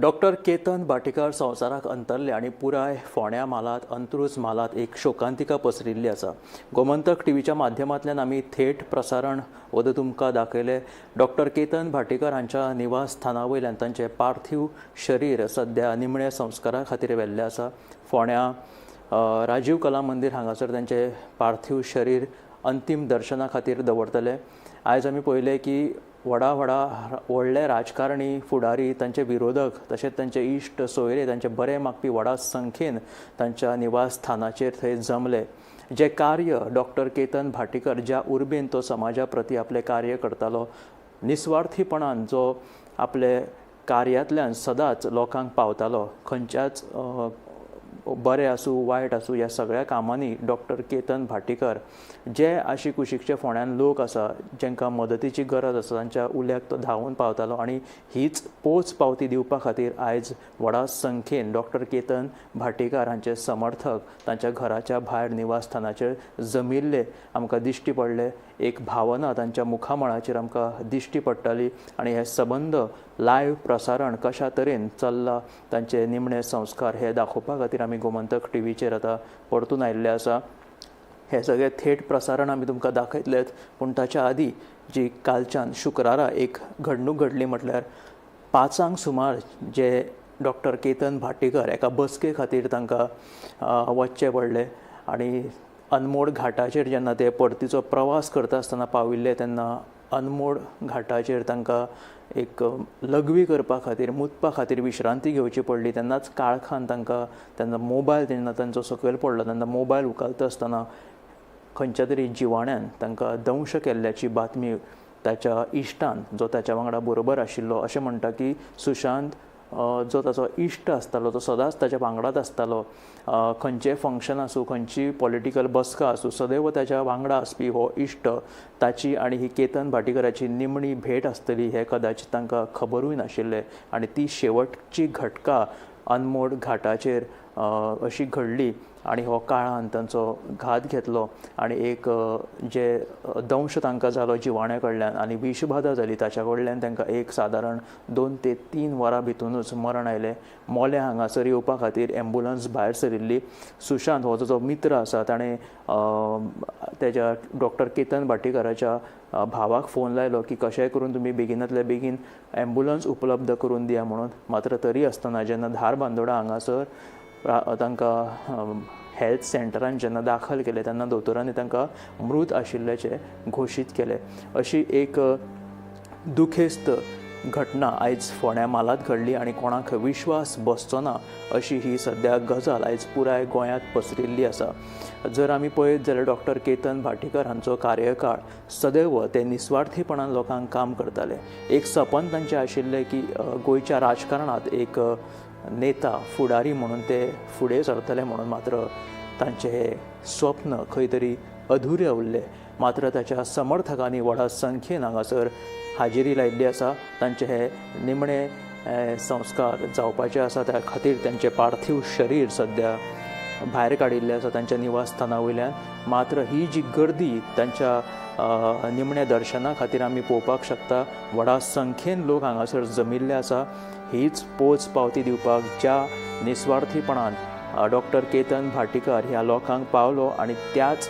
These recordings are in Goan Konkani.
डॉक्टर केतन भाटीकार संवसाराक अंतरले आनी पुराय फोंड्या म्हालांत, अंत्रुज म्हालांत एक शोकांतिका पसरिल्ली आसा. गोमंतक टीव्हीच्या माध्यमांतल्यान आमी थेट प्रसारण वद तुमकां दाखयलें. डॉक्टर केतन भाटीकार हांच्या निवासस्थाना वयल्यान तांचें पार्थीव शरीर सद्या निमण्या संस्कारा खातीर व्हेल्लें आसा. फोंड्या राजीव कला मंदीर हांगासर तांचें पार्थीव शरीर अंतीम दर्शना खातीर दवरतले. आयज आमी पळयलें की व्हडा व्हडा व्हडले राजकारणी फुडारी, तांचे विरोधक, तशेंच तांचे इश्ट सोयरे, तांचे बरे मागपी व्हडा संख्येन तांच्या निवासस्थानाचेर थंय जमले. जें कार्य डॉक्टर केतन भाटीकर ज्या उर्बेन तो समाजा प्रती आपलें कार्य करतालो, निस्वार्थीपणान जो आपले कार्यांतल्यान सदांच लोकांक पावतालो, खंयच्याच बरें आसूं वायट आसूं ह्या सगळ्या कामांनी डॉक्टर केतन भाटीकर जे आशी कुशीकचे फोंड्यान लोक आसा जांकां मदतीची गरज आसा तांच्या उल्याक तो धांवून पावतालो आनी हीच पोच पावती दिवपा खातीर आयज व्हडा संख्येन डॉक्टर केतन भाटीकार हांचे समर्थक तांच्या घराच्या भायर निवासस्थानाचेर जमिल्ले आमकां दिश्टी पडले. एक भावना तांच्या मुखामळाचेर आमकां दिश्टी पडटाली आनी हे सबंद लायव्ह प्रसारण कशा तरेन चल्ला तांचे निमणे संस्कार हे दाखोवपा खातीर आमी गोमंतक टीव्हीचेर आतां परतून आयिल्ले आसा. हे सगळे थेट प्रसारण आमी तुमकां दाखयतलेच, पूण ताच्या आदी जी कालच्यान शुक्रारा एक घडणूक घडली म्हटल्यार 5 सुमार जे डॉक्टर केतन भाटीकर एका बसके खातीर तांकां वचचें पडलें आनी अनमोड घाटाचेर जेन्ना ते परतीचो प्रवास करता आसतना पाविल्ले तेन्ना अनमोड घाटाचेर तांकां एक लघवी करपा खातीर, मुतपा खातीर विश्रांती घेवची पडली. तेन्नाच काळखान तांकां तेन्ना मोबायल जेन्ना तांचो सकयल पडलो तेन्ना मोबायल उखलता आसतना खंयच्या तरी जिवाण्यान तांकां दंश केल्ल्याची बातमी ताच्या इश्टान, जो ताच्या वांगडा बरोबर आशिल्लो, अशें म्हणटा की सुशांत जो ताचो इश्ट आसतालो तो सदांच ताच्या वांगडाच आसतालो. खंयचें फंक्शन आसूं, खंयची पॉलिटिकल बसका आसूं, सदैव ताच्या वांगडा आसपी हो इश्ट, ताची आनी ही केतन भाटीकराची निमणी भेट आसतली हें कदाचित तांकां खबरूय नाशिल्लें आनी ती शेवटची घटका अनमोड घाटाचेर अशी घडली आनी हो काळान तांचो घात घेतलो आनी एक जे दंश तांकां जालो जिवाण्या कडल्यान आनी विशबाधा जाली ताच्या कडल्यान तांकां एक सादारण 2 ते 3 वरां भितूनच मरण आयलें. मोलें हांगासर येवपा खातीर एम्बुलन्स भायर सरिल्ली. सुशांत हो जो मित्र आसा ताणें तेज्या डॉक्टर केतन भाटीकराच्या भावाक फोन लायलो की कशेंय करून तुमी बेगिनांतल्या बेगीन एम्बुलन्स उपलब्ध करून दिया म्हणून. मात्र तरी आसतना जेन्ना धारबांदोडा हांगासर तांकां हेल्थ सेंटरान जेन्ना दाखल केले तेन्ना दोतोरांनी तांकां मृत आशिल्ल्याचें घोशीत केलें. अशी एक दुखेस्त घटना आयज फोंड्या म्हालांत घडली आनी कोणाक विश्वास बसचो ना अशी ही सद्या गजाल आयज पुराय गोंयांत पसरिल्ली आसा. जर आमी पळयत जाल्यार डॉक्टर केतन भाटीकर हांचो कार्यकाळ सदैव ते निस्वार्थीपणान लोकांक काम करताले. एक सपन तांचें आशिल्लें की गोंयच्या राजकारणांत एक नेता फुडारी म्हणून ते फुडें सरतले म्हणून, मात्र तांचें हें स्वप्न खंय तरी अधुरें उरलें. मात्र ताच्या समर्थकांनी व्हडा संख्येन हांगासर हाजेरी लायिल्ली आसा. तांचे हे निमणे संस्कार जावपाचे आसा, त्या खातीर तांचें पार्थीव शरीर सद्या भायर काडिल्लें आसा तांच्या निवासस्थाना वयल्यान. मात्र ही जी गर्दी तांच्या निमण्या दर्शना खातीर आमी पळोवपाक शकता, व्हडा संख्येन लोक हांगासर जमिल्ले आसा. हीच पोच पावती दिवपाक ज्या निस्वार्थीपणान डॉक्टर केतन भाटीकर ह्या लोकांक पावलो आनी त्याच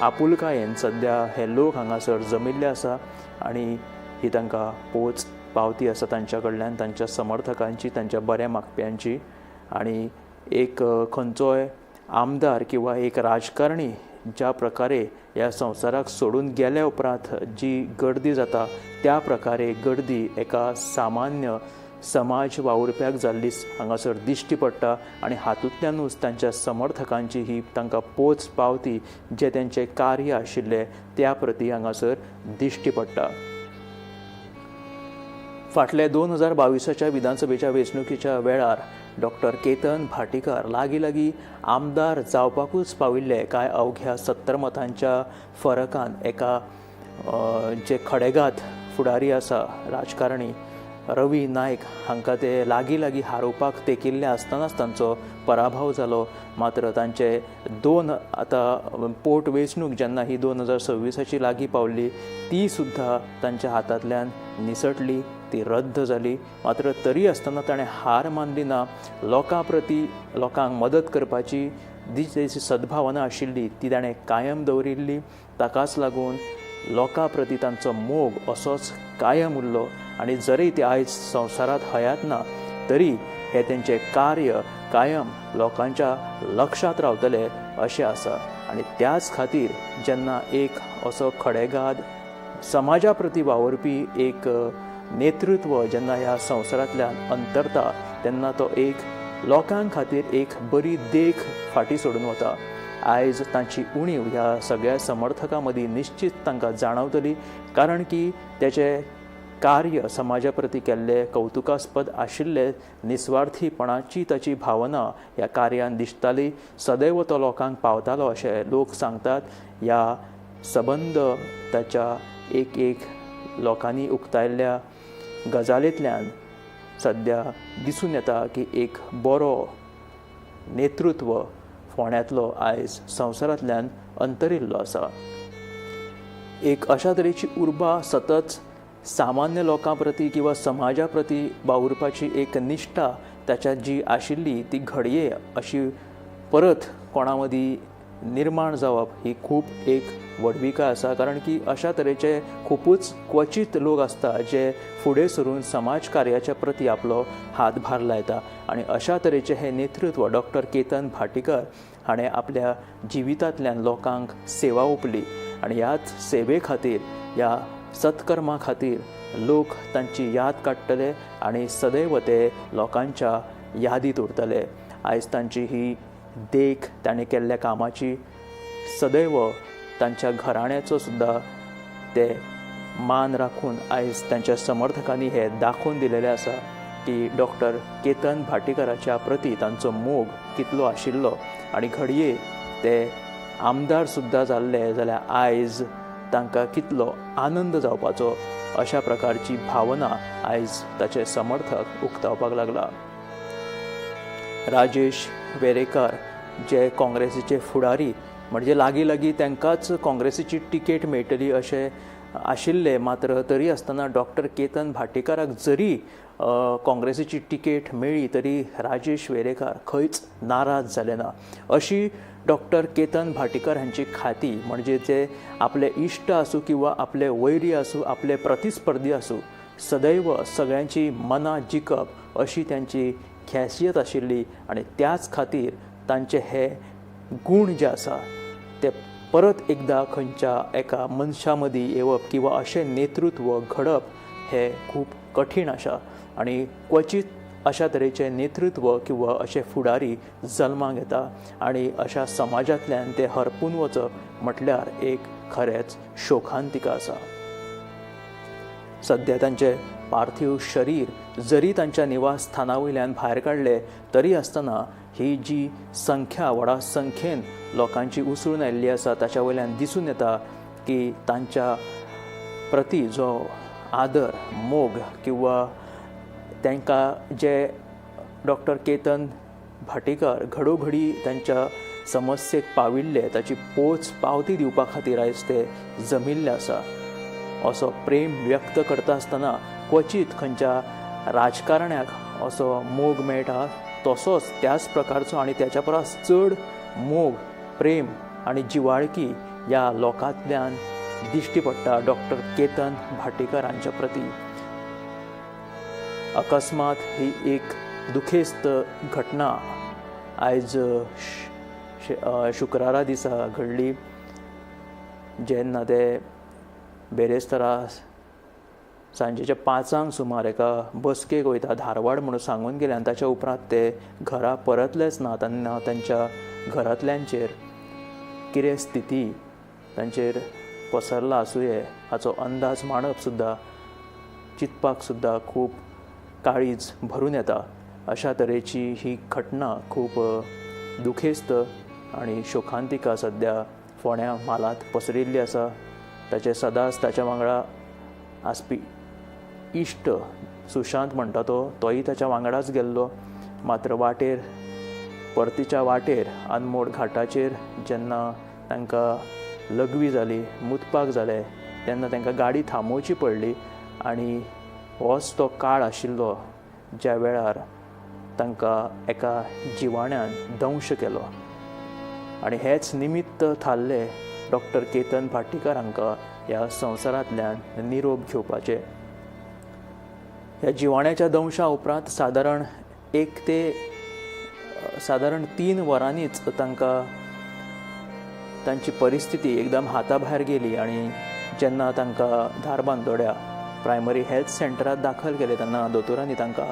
आपुलकायेन सद्या हे लोक हांगासर जमिल्ले आसा आनी ही तांकां पोच पावती आसा तांच्या कडल्यान, तांच्या समर्थकांची, तांच्या बऱ्या मागप्यांची. आनी एक खंयचोय आमदार किंवा एक राजकारणी ज्या प्रकारे ह्या संवसाराक सोडून गेल्या उपरांत जी गर्दी जाता त्या प्रकारे गर्दी एका सामान्य समाज वावुरप्याक जाल्ली हांगासर दिश्टी पडटा आनी हातूंतल्यानूच तांच्या समर्थकांची ही तांकां पोच पावती जें तांचें कार्य आशिल्लें त्या प्रती हांगासर दिश्टी पडटा. फाटले 2022 विधानसभेच्या वेंचणुकेच्या वेळार डॉक्टर केतन भाटीकर लागीं लागीं आमदार जावपाकूच पाविल्ले. कांय अवघ्या 70 मतांच्या फरकान एका जे खडेगात फुडारी आसा राजकारणी रवी नायक हांकां ते लागीं लागीं हारोवपाक तेकिल्ले आसतनाच तांचो पराभव जालो. मात्र तांचे 2 आतां पोट वेंचणूक जेन्ना ही 2026 लागीं पावली ती सुद्दां तांच्या हातांतल्यान निसटली. ती रद्द जाली. मात्र तरी आसतना ताणें हार मानली ना. लोकां प्रती लोकांक मदत करपाची जी सद्भावना आशिल्ली ती ताणें कायम दवरिल्ली. ताकाच लागून लोकां प्रती तांचो मोग असोच कायम उरलो आनी जरी ते आयज संवसारांत हयात ना तरी हे तेंचें कार्य कायम लोकांच्या लक्षांत रावतलें अशें आसा. आनी त्याच खातीर जेन्ना एक असो खडेगाद समाजा प्रती वावुरपी एक नेतृत्व जेन्ना ह्या संवसारांतल्यान अंतरता तेन्ना तो एक लोकां खातीर एक बरी देख फाटीं सोडून वता. आयज तांची उणीव ह्या सगळ्या समर्थकां मदीं निश्चित तांकां जाणवतली, कारण की तेचें कार्य समाजा प्रती केल्ले कौतुकास्पद आशिल्ले, निस्वार्थीपणाची ताची भावना ह्या कार्यान दिसताली. सदैव तो लोकांक पावतालो अशें लोक सांगतात. ह्या सबंद ताच्या एक एक लोकांनी उक्तायल्ल्या गजालींतल्यान सद्या दिसून येता की एक बरो नेतृत्व फोंड्यांतलो आयज संवसारांतल्यान अंतरिल्लो आसा. एक अशा तरेची उर्बा सतत सामान्य लोकां प्रती किंवा समाजा प्रती वावुरपाची एक निश्ठा ताच्या जी आशिल्ली ती घडये अशी परत कोणा मदीं निर्माण जावप ही खूब एक व्हडविकाय आसा. कारण की अशा तरेचे खुबूच क्वचीत लोक आसता जे फुडें सरून समाज कार्याच्या प्रती आपलो हातभार लायता आनी अशा तरेचें हें नेतृत्व डॉक्टर केतन भाटीकर हाणें आपल्या जिवितांतल्यान लोकांक सेवा ओंपली आनी ह्याच सेवे खातीर, ह्या सत्कर्मा खातीर लोक तांची याद काडटले आनी सदैव ते लोकांच्या यादींत उरतले. आयज तांची ही देख, ताणें केल्ल्या कामाची सदैव तांच्या घराण्याचो सुद्दां ते मान राखून आयज तांच्या समर्थकांनी हे दाखोवन दिलेलें आसा की डॉक्टर केतन भाटीकराच्या प्रती तांचो मोग कितलो आशिल्लो आनी घडये ते आमदार सुद्दां जाल्ले जाल्यार आयज तांकां कितलो आनंद जावपाचो अशा प्रकारची भावना आयज ताचे समर्थक उक्तावपाक लागला. राजेश वेरेकर जे काँग्रेसीचे फुडारी, म्हणजे लागीं लागीं तांकांच काँग्रेसीची तिकेट मेळटली अशें आशिल्लें, मात्र तरी आसतना डॉक्टर केतन भाटीकाराक जरी काँग्रेसीची तिकेट मेळ्ळी तरी राजेश वेरेकर खंयच नाराज जाले ना. अशी डॉक्टर केतन भाटीकर हांची खाती, म्हणजे ते आपले इश्ट आसूं किंवा आपले वैरी आसूं, आपले प्रतिस्पर्धी आसूं, सदैव सगळ्यांची मनां जिखप अशी तांची खासियत आशिल्ली आनी त्याच खातीर तांचे हे गूण जे आसा ते परत एकदां खंयच्या एका मनशा मदीं येवप किंवा अशें नेतृत्व घडप हें खूब कठीण आसा आनी क्वचीत अशा तरेचें नेतृत्व किंवा अशे फुडारी जल्माक येता आनी अशा समाजांतल्यान ते हरपून वचप म्हटल्यार एक खरेंच शोकांतिका आसा. सद्या तांचें पार्थीव शरीर जरी तांच्या निवासस्थाना वयल्यान भायर काडलें तरी आसतना ही जी संख्या व्हडा संख्येन लोकांची उसळून आयिल्ली आसा ताच्या वयल्यान दिसून येता की तांच्या प्रती जो आदर, मोग किंवा तांकां जे डॉक्टर केतन भाटीकर घडोघडी तांच्या समस्येक पाविल्ले ताची पोच पावती दिवपा खातीर आयज ते जमिल्ले आसा. असो प्रेम व्यक्त करता आसतना क्वचीत खंयच्या राजकारण्याक असो मोग मेळटा तसोच त्याच प्रकारचो आनी त्याच्या परस चड मोग, प्रेम आनी जिवाळकी ह्या लोकांतल्यान दिश्टी पडटा डॉक्टर केतन भाटीकर हांच्या प्रती. अकस्मात ही एक दुखेस्त घटना आयज शुक्रारा दिसा घडली, जेन्ना ते बेरेस्तारा सांजेच्या 5 सुमार एका बसकेक वयता धारवाड म्हणून सांगून गेले आनी ताच्या उपरांत ते घरा परतलेच ना. तेन्ना तांच्या घरांतल्यांचेर कितें स्थिती तांचेर पसरला आसुये हाचो अंदाज मांडप सुद्दां, चिंतपाक सुद्दां खूब काळीज भरून येता. अशा तरेची ही घटना खूब दुखेस्त आनी शोकांतिका सद्या फोंड्या म्हालांत पसरिल्ली आसा. ताचे सदांच ताच्या वांगडा आसपी इश्ट सुशांत म्हणटा तोय ताच्या वांगडाच गेल्लो, मात्र वाटेर परतीच्या वाटेर अनमोड घाटाचेर जेन्ना तांकां लघवी जाली, मुतपाक जालें, तेन्ना तांकां गाडी थांबोवची पडली आनी होच तो काळ आशिल्लो ज्या वेळार तांकां एका जिवाण्यान दंश केलो आनी हेच निमित्त थारले डॉक्टर केतन भाटीकार हांकां ह्या संवसारांतल्यान निरोप घेवपाचे. ह्या जिवाण्याच्या दंशा उपरांत सादारण 1 ते सादारण 3 वरांनीच तांकां तांची परिस्थिती एकदम हाता भायर गेली आनी जेन्ना तांकां धारबांदोड्या प्रायमरी हेल्थ सेंटरात दाखल केले तेन्ना दोतोरांनी तांकां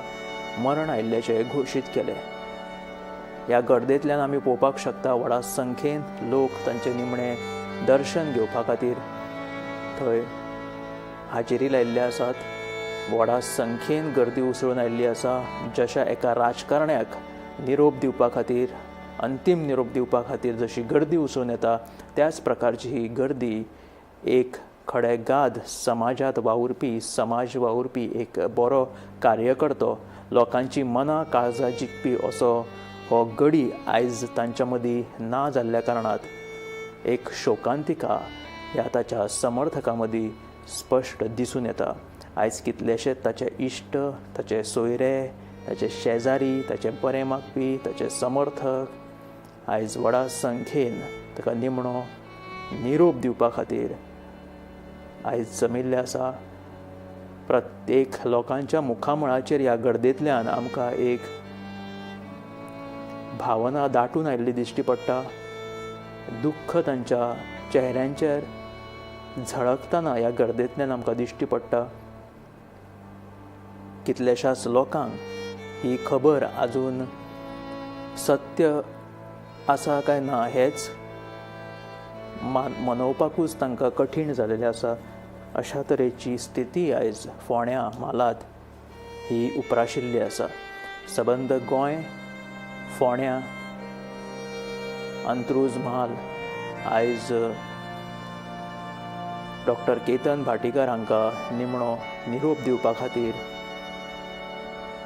मरण आयिल्ल्याचें घोशीत केलें. ह्या गर्देंतल्यान आमी पळोवपाक शकता व्हडा संख्येन लोक तांचे निमणें दर्शन घेवपा खातीर थंय हाजेरी लायिल्ले आसात. व्हडा संख्येन गर्दी उसळून आयिल्ली आसा. जशा एका राजकारण्याक निरोप दिवपा खातीर, अंतीम निरोप दिवपा खातीर जशी गर्दी उसळून येता त्याच प्रकारची ही गर्दी एक खडेगाद समाजांत वावुरपी, समाज वावुरपी एक बरो कार्यकर्तो, लोकांची मनां काळजां जिखपी असो हो गडी आयज तांच्या मदीं ना जाल्ल्या कारणांत एक शोकांतिका ह्या ताच्या समर्थकां मदीं स्पश्ट दिसून येता. आयज कितलेशेच ताचे इश्ट, ताचे सोयरे, ताचे शेजारी, ताचे बरें मागपी, ताचे समर्थक आयज व्हडा संख्येन ताका निमणो निरोप दिवपा खातीर आयज जमिल्ले आसा. प्रत्येक लोकांच्या मुखामळाचेर ह्या गर्देंतल्यान आमकां एक भावना दाटून आयिल्ली दिश्टी पडटा. दुख्ख तांच्या चेहऱ्यांचेर झळकतना ह्या गर्देंतल्यान आमकां दिश्टी पडटा. कितल्याशाच लोकांक ही खबर आजून सत्य आसा काय ना हेच मनोवपाकूच तांकां कठीण जालेलें आसा. अशा तरेची स्थिती आयज फोंड्या म्हालांत ही उप्राशिल्ली आसा. सबंद गोंय, फोंड्या, अंत्रुज म्हाल आयज डॉक्टर केतन भाटीकार हांकां निमणो निरोप दिवपा खातीर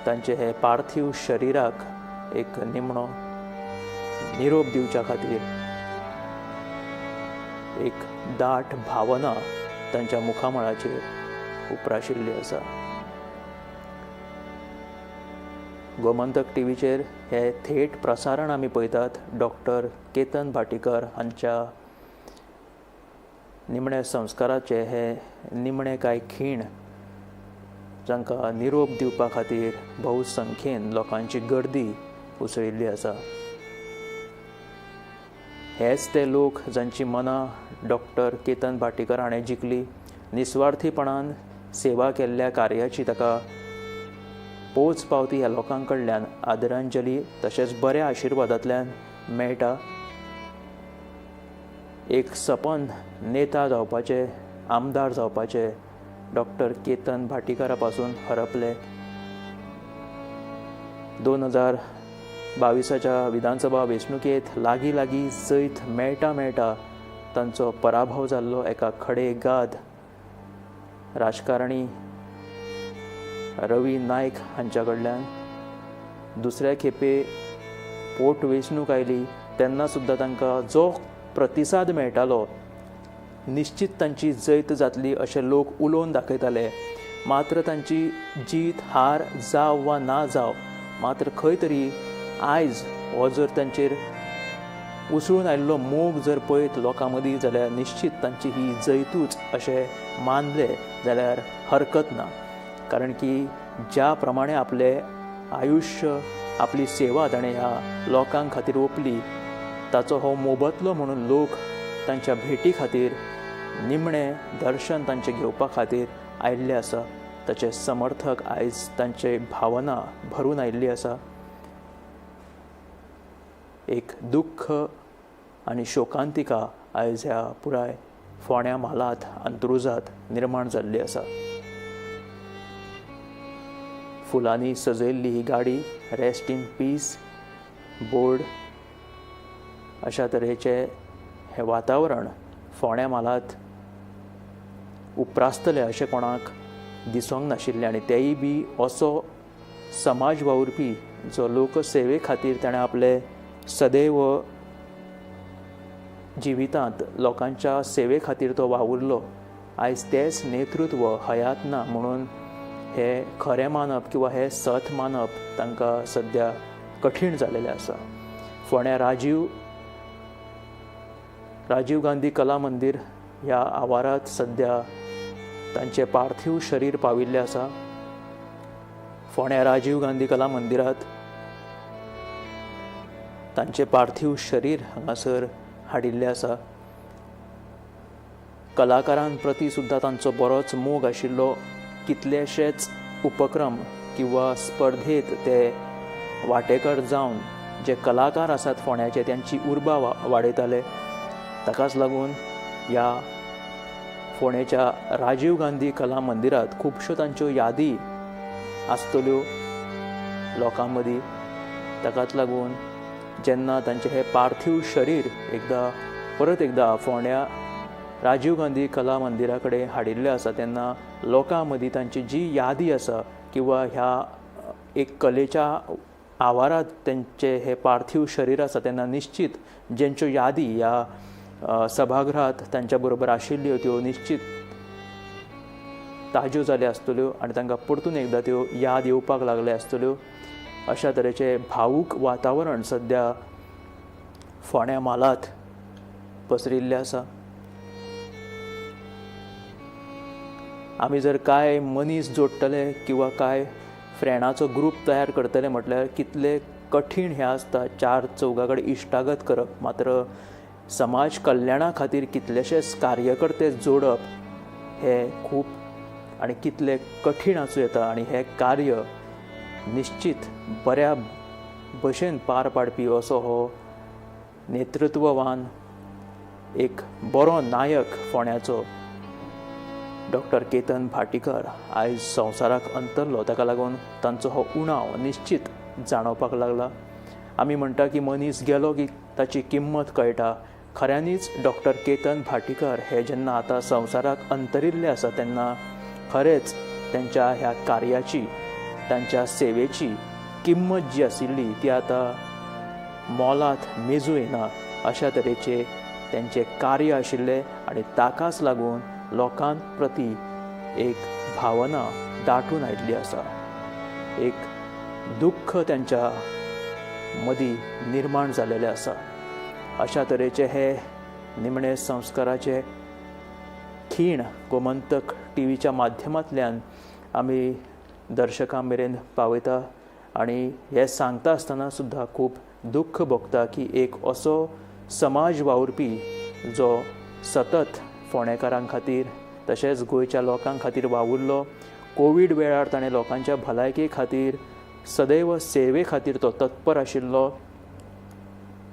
तांचे हे पार्थीव शरिराक एक निमणो निरोप दिवच्या खातीर एक दाट भावना तांच्या मुखामळाचेर उप्राशिल्ली आसा. गोमंतक टीव्हीचेर हे थेट प्रसारण आमी पळयतात. डॉक्टर केतन भाटीकर हांच्या निमण्या संस्काराचे हे निमणे कांय खीण जांकां निरोप दिवपा खातीर बहुसंख्येन लोकांची गर्दी उसळिल्ली आसा. हेच ते लोक जांची मनां डॉक्टर केतन भाटीकर हाणें जिखली. निस्वार्थीपणान सेवा केल्ल्या कार्याची ताका पोच पावती ह्या लोकां कडल्यान आदरांजली तशेंच बऱ्या आशिर्वादांतल्यान मेळटा. एक सपन नेता जावपाचें, आमदार जावपाचें डॉक्टर केतन भाटीकारा पासून हरपले. 2022 विधानसभा वेंचणुकेंत लागीं लागीं जैत मेळटा मेळटा तांचो पराभव जाल्लो एका खडेगाद राजकारणी रवी नायक हांच्या कडल्यान. दुसऱ्या खेपे पोट वेंचणूक आयली तेन्ना सुद्दां तांकां जो प्रतिसाद मेळटालो निश्चित तांची जैत जातली अशें लोक उलोवन दाखयताले. मात्र तांची जीत हार जावं वा ना जावं, मात्र खंय तरी आयज हो जर तांचेर उसळून आयिल्लो मोग जर पळयत लोकां मदीं जाल्यार निश्चित तांची ही जैतूच अशें मानलें जाल्यार हरकत ना. कारण की ज्या प्रमाणे आपलें आयुश्य, आपली सेवा ताणें ह्या लोकां खातीर ओंपली ताचो हो मोबदलो म्हणून लोक तांच्या भेटी खातीर, निमणें दर्शन तांचें घेवपा खातीर आयिल्ले आसा. ताचे समर्थक आयज तांचे भावना भरून आयिल्ली आसा. एक दुख्ख आनी शोकांतिका आयज ह्या पुराय फोंड्या म्हालांत, अंत्रुजांत निर्माण जाल्ली आसा. फुलांनी सजयल्ली ही गाडी, रेस्ट इन पीस बोर्ड, अशा तरेचें हें वातावरण फोंड्या म्हालांत उप्रासतलें अशें कोणाक दिसूंक नाशिल्लें. आनी तेंय बी असो समाज वावुरपी जो लोकसेवे खातीर ताणें आपले सदैव जिवितांत लोकांच्या सेवे खातीर तो वावुरलो, आयज तेच नेतृत्व हयात ना म्हणून हे खरें मानप किंवा हे सत मानप तांकां सद्या कठीण जालेलें आसा. फोंड्या राजीव गांधी कला मंदीर ह्या आवारांत सद्या तांचें पार्थीव शरीर पाविल्लें आसा. फोंड्या राजीव गांधी कला मंदिरांत तांचें पार्थीव शरीर हांगासर हाडिल्लें आसा. कलाकारां प्रती सुद्दां तांचो बरोच मोग आशिल्लो. कितलेशेच उपक्रम किंवा स्पर्धेंत ते वांटेकार जावन जे कलाकार आसात फोंड्याचे त्यांची उर्बा वाडयताले. ताकाच लागून ह्या फोंडेच्या राजीव गांधी कला मंदिरांत खुबश्यो तांच्यो यादी आसतल्यो लोकां मदीं. ताकाच लागून जेन्ना तांचें हें पार्थीव शरीर एकदां परत एकदां फोंड्या राजीव गांधी कला मंदिरा कडेन हाडिल्लें आसा तेन्ना लोकां मदीं तांची जी यादी आसा किंवा ह्या एक कलेच्या आवारांत तेंचें हें पार्थीव शरीर आसा तेन्ना निश्चीत जेंच्यो यादी ह्या सभागृहांत तांच्या बरोबर आशिल्ल्यो त्यो निश्चीत ताज्यो जाल्यो आसतल्यो आनी तांकां परतून एकदां त्यो याद येवपाक लागल्यो आसतल्यो. अशा तरेचें भावूक वातावरण सद्या फोंड्या म्हालांत पसरिल्लें आसा. आमी जर कांय मनीस जोडटले किंवा कांय फ्रेंडाचो ग्रूप तयार करतले म्हटल्यार कितले कठीण हें आसता चार चौगा कडेन इश्टागत करप. मात्र समाज कल्याणा खातीर कितलेशेच कार्यकर्ते जोडप हें खूब आनी कितले कठीण आसूं येता आनी हें कार्य निश्चीत बऱ्या भशेन पार पाडपी असो हो नेतृत्ववान एक बरो नायक फोंड्याचो डॉक्टर केतन भाटीकर आयज संवसाराक अंतरलो. ताका लागून तांचो हो उणाव निश्चीत जाणवपाक लागला. आमी म्हणटा की मनीस गेलो की ताची किंमत कळटा. खऱ्यांनीच डॉक्टर केतन भाटीकर हे जेन्ना आतां संवसाराक अंतरिल्ले आसा तेन्ना खरेंच तांच्या ह्या कार्याची, तांच्या सेवेची किंमत जी आशिल्ली ती आतां मोलांत मेजूं येना अशा तरेचे तांचें कार्य आशिल्लें आनी ताकाच लागून लोकां प्रती एक भावना दाटून आयिल्ली आसा. एक दुख्ख तांच्या मदीं निर्माण जालेलें आसा. अशा तरेचे हे निमणे संस्काराचे खीण गोमंतक टीव्हीच्या माध्यमांतल्यान आमी दर्शकां मेरेन पावयता आनी हें सांगता आसतना सुद्दां खूब दुख्ख भोगता की एक असो समाज वावुरपी जो सतत फोंडेकारां खातीर तशेंच गोंयच्या लोकां खातीर वावुरलो. कोवीड वेळार ताणें लोकांच्या भलायके खातीर सदैव सेवे खातीर तो तत्पर आशिल्लो.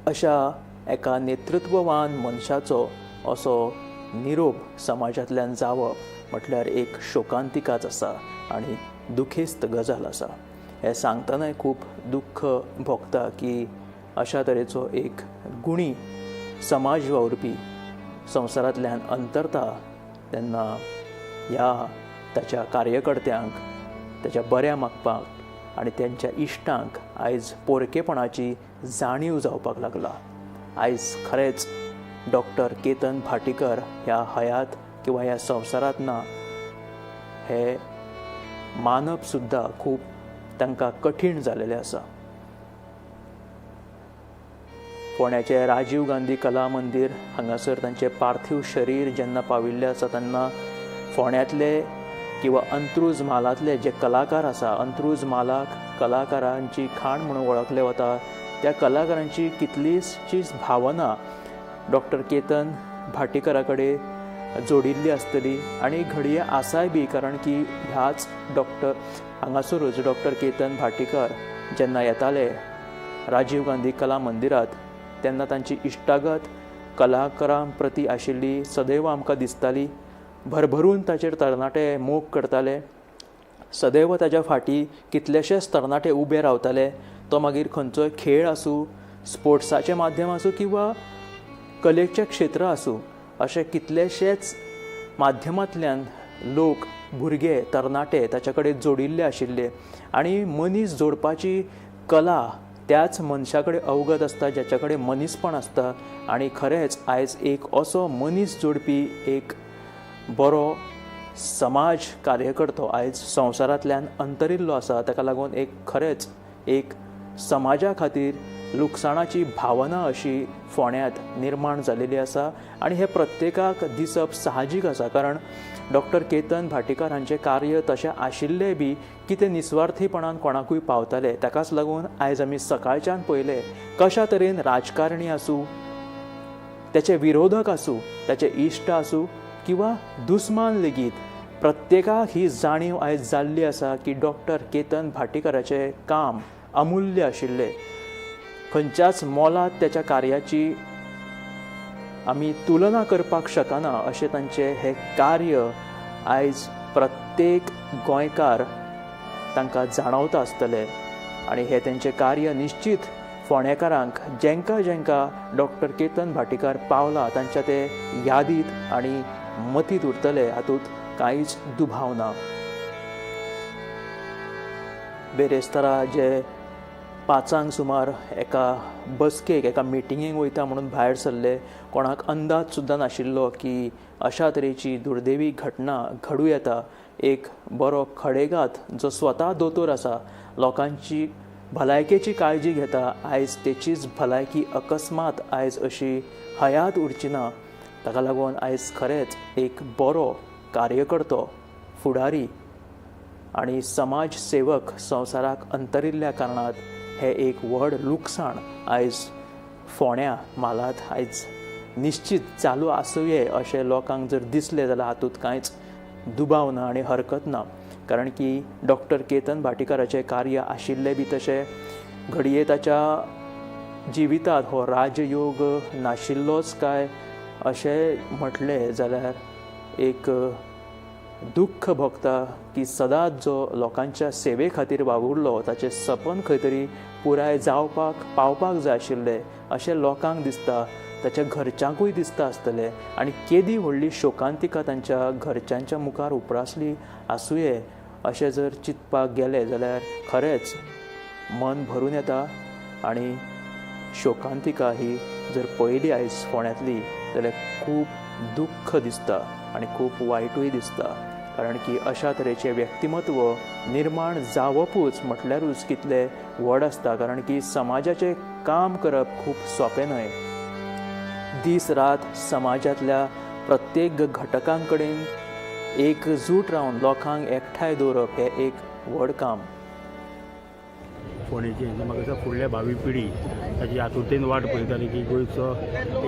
अशा एका नेतृत्ववान मनशाचो असो निरोप समाजांतल्यान जावप म्हटल्यार एक शोकांतिकाच आसा आनी दुखेस्त गजाल आसा. हें सांगतनाय खूब दुख्ख भोगता की अशा तरेचो एक गुणी समाज वावुरपी संवसारांतल्यान अंतरता तेन्ना ह्या ताच्या कार्यकर्त्यांक, ताच्या बऱ्या मागपाक आनी तांच्या इश्टांक आयज पोरकेपणाची जाणीव जावपाक लागला. आयज खरेंच डॉक्टर केतन भाटीकर ह्या हयात किंवा ह्या संवसारांत ना हे मानप सुद्दां खूब तांकां कठीण जालेलें आसा. फोंड्याचें राजीव गांधी कला मंदीर हांगासर तांचें पार्थीव शरीर जेन्ना पाविल्लें आसा तेन्ना फोंड्यांतले किंवा अंत्रुज म्हालांतले जे कलाकार आसा, अंत्रुज म्हालाक कलाकारांची खाण म्हणून वळखले वता, त्या कलाकारांची कितलीशीच भावना डॉक्टर केतन भाटीकरा कडेन जोडिल्ली आसतली आनी घडये आसाय बी, कारण की ह्याच डॉक्टर हांगासरूच डॉक्टर केतन भाटीकर जेन्ना येताले राजीव गांधी कला मंदिरांत तेन्ना तांची इश्टागत कलाकारां प्रती आशिल्ली सदैव आमकां दिसताली. भरभरून ताचेर तरणाटे मोग करताले, सदैव ताच्या फाटी कितलेशेच तरणाटे उबे रावताले. तो मागीर खंयचोय खेळ आसूं, स्पोर्ट्साचें माध्यम आसूं किंवा कलेचें क्षेत्र आसूं, अशे कितलेशेच माध्यमांतल्यान लोक, भुरगे, तरणाटे ताच्या कडेन जोडिल्ले आशिल्ले आनी मनीस जोडपाची कला त्याच मनशा कडेन अवगत आसता ज्याच्या कडेन मनीसपण आसता. आनी खरेंच आयज एक असो मनीस जोडपी एक बरो समाज कार्यकर्तो आयज संवसारांतल्यान अंतरिल्लो आसा. ताका लागून एक खरेंच एक समाजा खातीर लुकसाणाची भावना अशी फोंड्यांत निर्माण जालेली आसा आनी हे प्रत्येकाक दिसप साहजीक आसा, कारण डॉक्टर केतन भाटीकार हांचें कार्य तशें आशिल्लें बी की ते निस्वार्थीपणान कोणाकूय पावताले. ताकाच लागून आयज आमी सकाळच्यान पळयलें कशा तरेन राजकारणी आसूं, त्याचे विरोधक आसूं, त्याचे इश्ट आसूं किंवा दुस्मान लेगीत प्रत्येकाक ही जाणीव आयज जाल्ली आसा की डॉक्टर केतन भाटीकाराचें काम अमूल्य आशिल्लें. खंयच्याच मोलात त्याच्या कार्याची आमी तुलना करपाक शकना अशें तांचें हें कार्य आयज प्रत्येक गोंयकार तांकां जाणवता आसतलें आनी हें तेंचें कार्य निश्चीत फोंडेकारांक जेंकां जेंकां डॉक्टर केतन भाटीकार पावला तांच्या ते यादीत आनी मतींत उरतले, हातूंत कांयच दुबाव ना. बेरेस्तारा जे 5 सुमार एका बसकेक, एका मिटिंगेक वयता म्हणून भायर सरले, कोणाक अंदाज सुद्दां नाशिल्लो की अशा तरेची दुर्दैवी घटना घडूं येता. एक बरो खडेगात जो स्वता दोतोर आसा, लोकांची भलायकेची काळजी घेता, आयज तेचीच भलायकी अकस्मात आयज अशी हयात उरची ना. ताका लागून आयज खरेंच एक बरो कार्यकर्तो, फुडारी आनी समाज सेवक संवसाराक अंतरिल्ल्या कारणात हे एक व्हड लुकसाण आयज फोंड्या म्हालांत आयज निश्चीत चालू आसुये अशें लोकांक जर दिसलें जाल्यार हातूंत कांयच दुबाव ना आनी हरकत ना, कारण की डॉक्टर केतन भाटीकाराचें कार्य आशिल्लें बी तशें घडये ताच्या जिवितांत हो राजयोग नाशिल्लोच काय अशें म्हटलें जाल्यार एक दुख्ख भोगता की सदांच जो लोकांच्या सेवे खातीर वावुरलो ताचें सपन खंय तरी पुराय जावपाक पावपाक जाय आशिल्लें अशें लोकांक दिसता, ताच्या घरच्यांकूय दिसता आसतलें आनी केदी व्हडली शोकांतिका तांच्या घरच्यांच्या मुखार उप्रासली आसुये अशें जर चिंतपाक गेलें जाल्यार खरेंच मन भरून येता. आनी शोकांतिका ही जर पळयली आयज फोंड्यांतली जाल्यार खूब दुख्ख दिसता आनी खूब वायटूय दिसता, कारण की अशा तरेचें व्यक्तिमत्व निर्माण जावपूच म्हटल्यारूच कितलें व्हड आसता, कारण की समाजाचें काम करप खूब सोंपें न्हय. दीस रात समाजांतल्या प्रत्येक घटकां कडेन एकजूट रावन लोकांक एकठांय दवरप हें एक व्हड काम. फोंडेचें म्हाका दिसता फुडल्या भावी पिढी ताची आतुरतेन वाट पळयताली की गोंयचो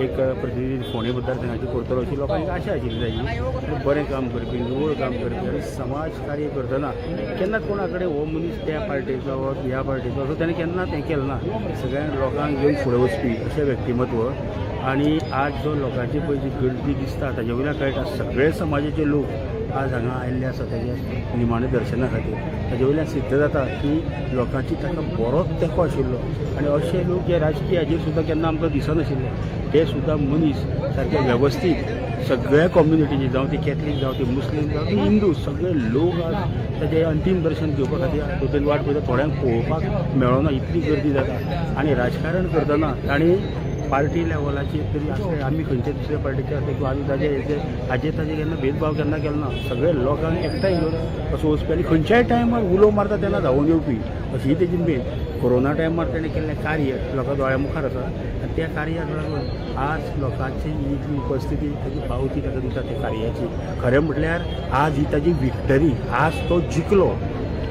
एक प्रतिनिधी फोंडे मतदारसंघाची करतलो अशी लोकांक आशा आशिल्ली ताची. बरें काम करपी, निवळ काम करपी आनी समाज कार्य करतना केन्ना कोणा कडेन हो मनीस त्या पार्टेचो वा ह्या पार्टेचो असो ताणें केन्नाच हें केलें ना. सगळ्या लोकांक घेवन फुडें वचपी अशें व्यक्तिमत्व. आनी आज जो लोकांची पळय जी गर्दी दिसता ताजे वयल्यान कळटा सगळे समाजाचे लोक आज हांगा आयिल्ले आसा ताच्या निमाणे दर्शना खातीर. ताजे वयल्यान सिद्ध जाता की लोकांची ताका बरोच तेंको आशिल्लो आनी अशे लोक जे राजकीय हाजेर सुद्दां केन्ना आमकां दिसनाशिल्ले ते सुद्दां मनीस सारके वेवस्थीत सगळ्या कम्युनिटीचे, जावं ती कॅथलीक, जावं ती मुस्लीम, जावं ती हिंदू, सगळे लोक आज ताजें अंतीम दर्शन घेवपा खातीर आतुरतेन वाट पळयता. थोड्यांक पळोवपाक मेळना इतली गर्दी जाता. आनी राजकारण करतना तांणी पार्टी लेवलाचेर तरी आसले, आमी खंयच्या दुसऱ्या पार्टीचे आसले किंवा आमी ताजे हेजे हाजे ताजे केन्ना भेदभाव केन्ना केलो ना. सगळे लोकांक एकठांय घेवन असो वचपी आनी खंयच्याय टायमार उलो मारता तेन्ना धांवून येवपी अशी तेजी मेन. कोरोना टायमार तेणें केल्लें कार्य लोकां दोळ्या मुखार आसा आनी त्या कार्याक लागून आज लोकांची ही जी उपस्थिती ताजी पावती ताका दिता त्या कार्याची. खरें म्हटल्यार आज ही ताजी विक्टरी, आज तो जिखलो.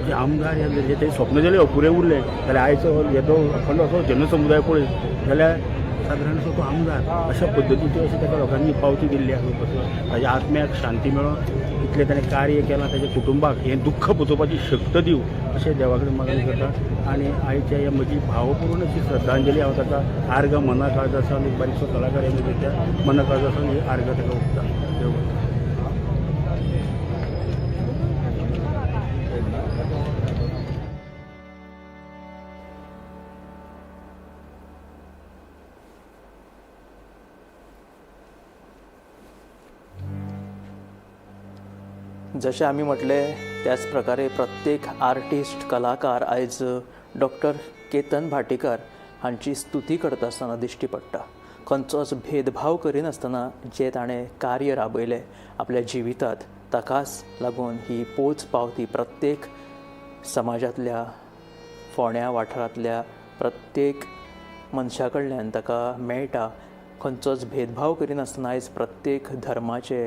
जे आमदार हे ते स्वप्न जालें अपुरें उरलें जाल्यार आयचो येदो अखंड असो जनसमुदाय पळयत जाल्यार सादारण असो तो आमदार अशा पद्दतीची अशें ताका लोकांनी पावती दिल्ली आसा. ताज्या आत्म्याक शांती मेळोन इतलें ताणें कार्य केलां, ताच्या कुटुंबाक हें दुख्ख पचोवपाची शक्त दिवं अशें देवा कडेन मागणी करता. आनी आयच्या ह्या म्हजी भावपूर्ण अशी श्रद्धांजली हांव ताका आर्गां मना काळजा सावन, एक बारीकसो कलाकार हे त्या मना काळजा सावन ही आर्गां ताका ओंपता. देव बरें. जशें आमी म्हटलें त्याच प्रकारे प्रत्येक आर्टिस्ट, कलाकार आयज डॉक्टर केतन भाटीकार हांची स्तुती करता आसतना दिश्टी पडटा. खंयचोच भेदभाव करिनासतना जे ताणें कार्य राबयलें आपल्या जिवितांत ताकाच लागून ही पोच पावती प्रत्येक समाजांतल्या, फोंड्या वाठारांतल्या प्रत्येक मनशा कडल्यान ताका मेळटा. खंयचोच भेदभाव करिनासतना आयज प्रत्येक धर्माचे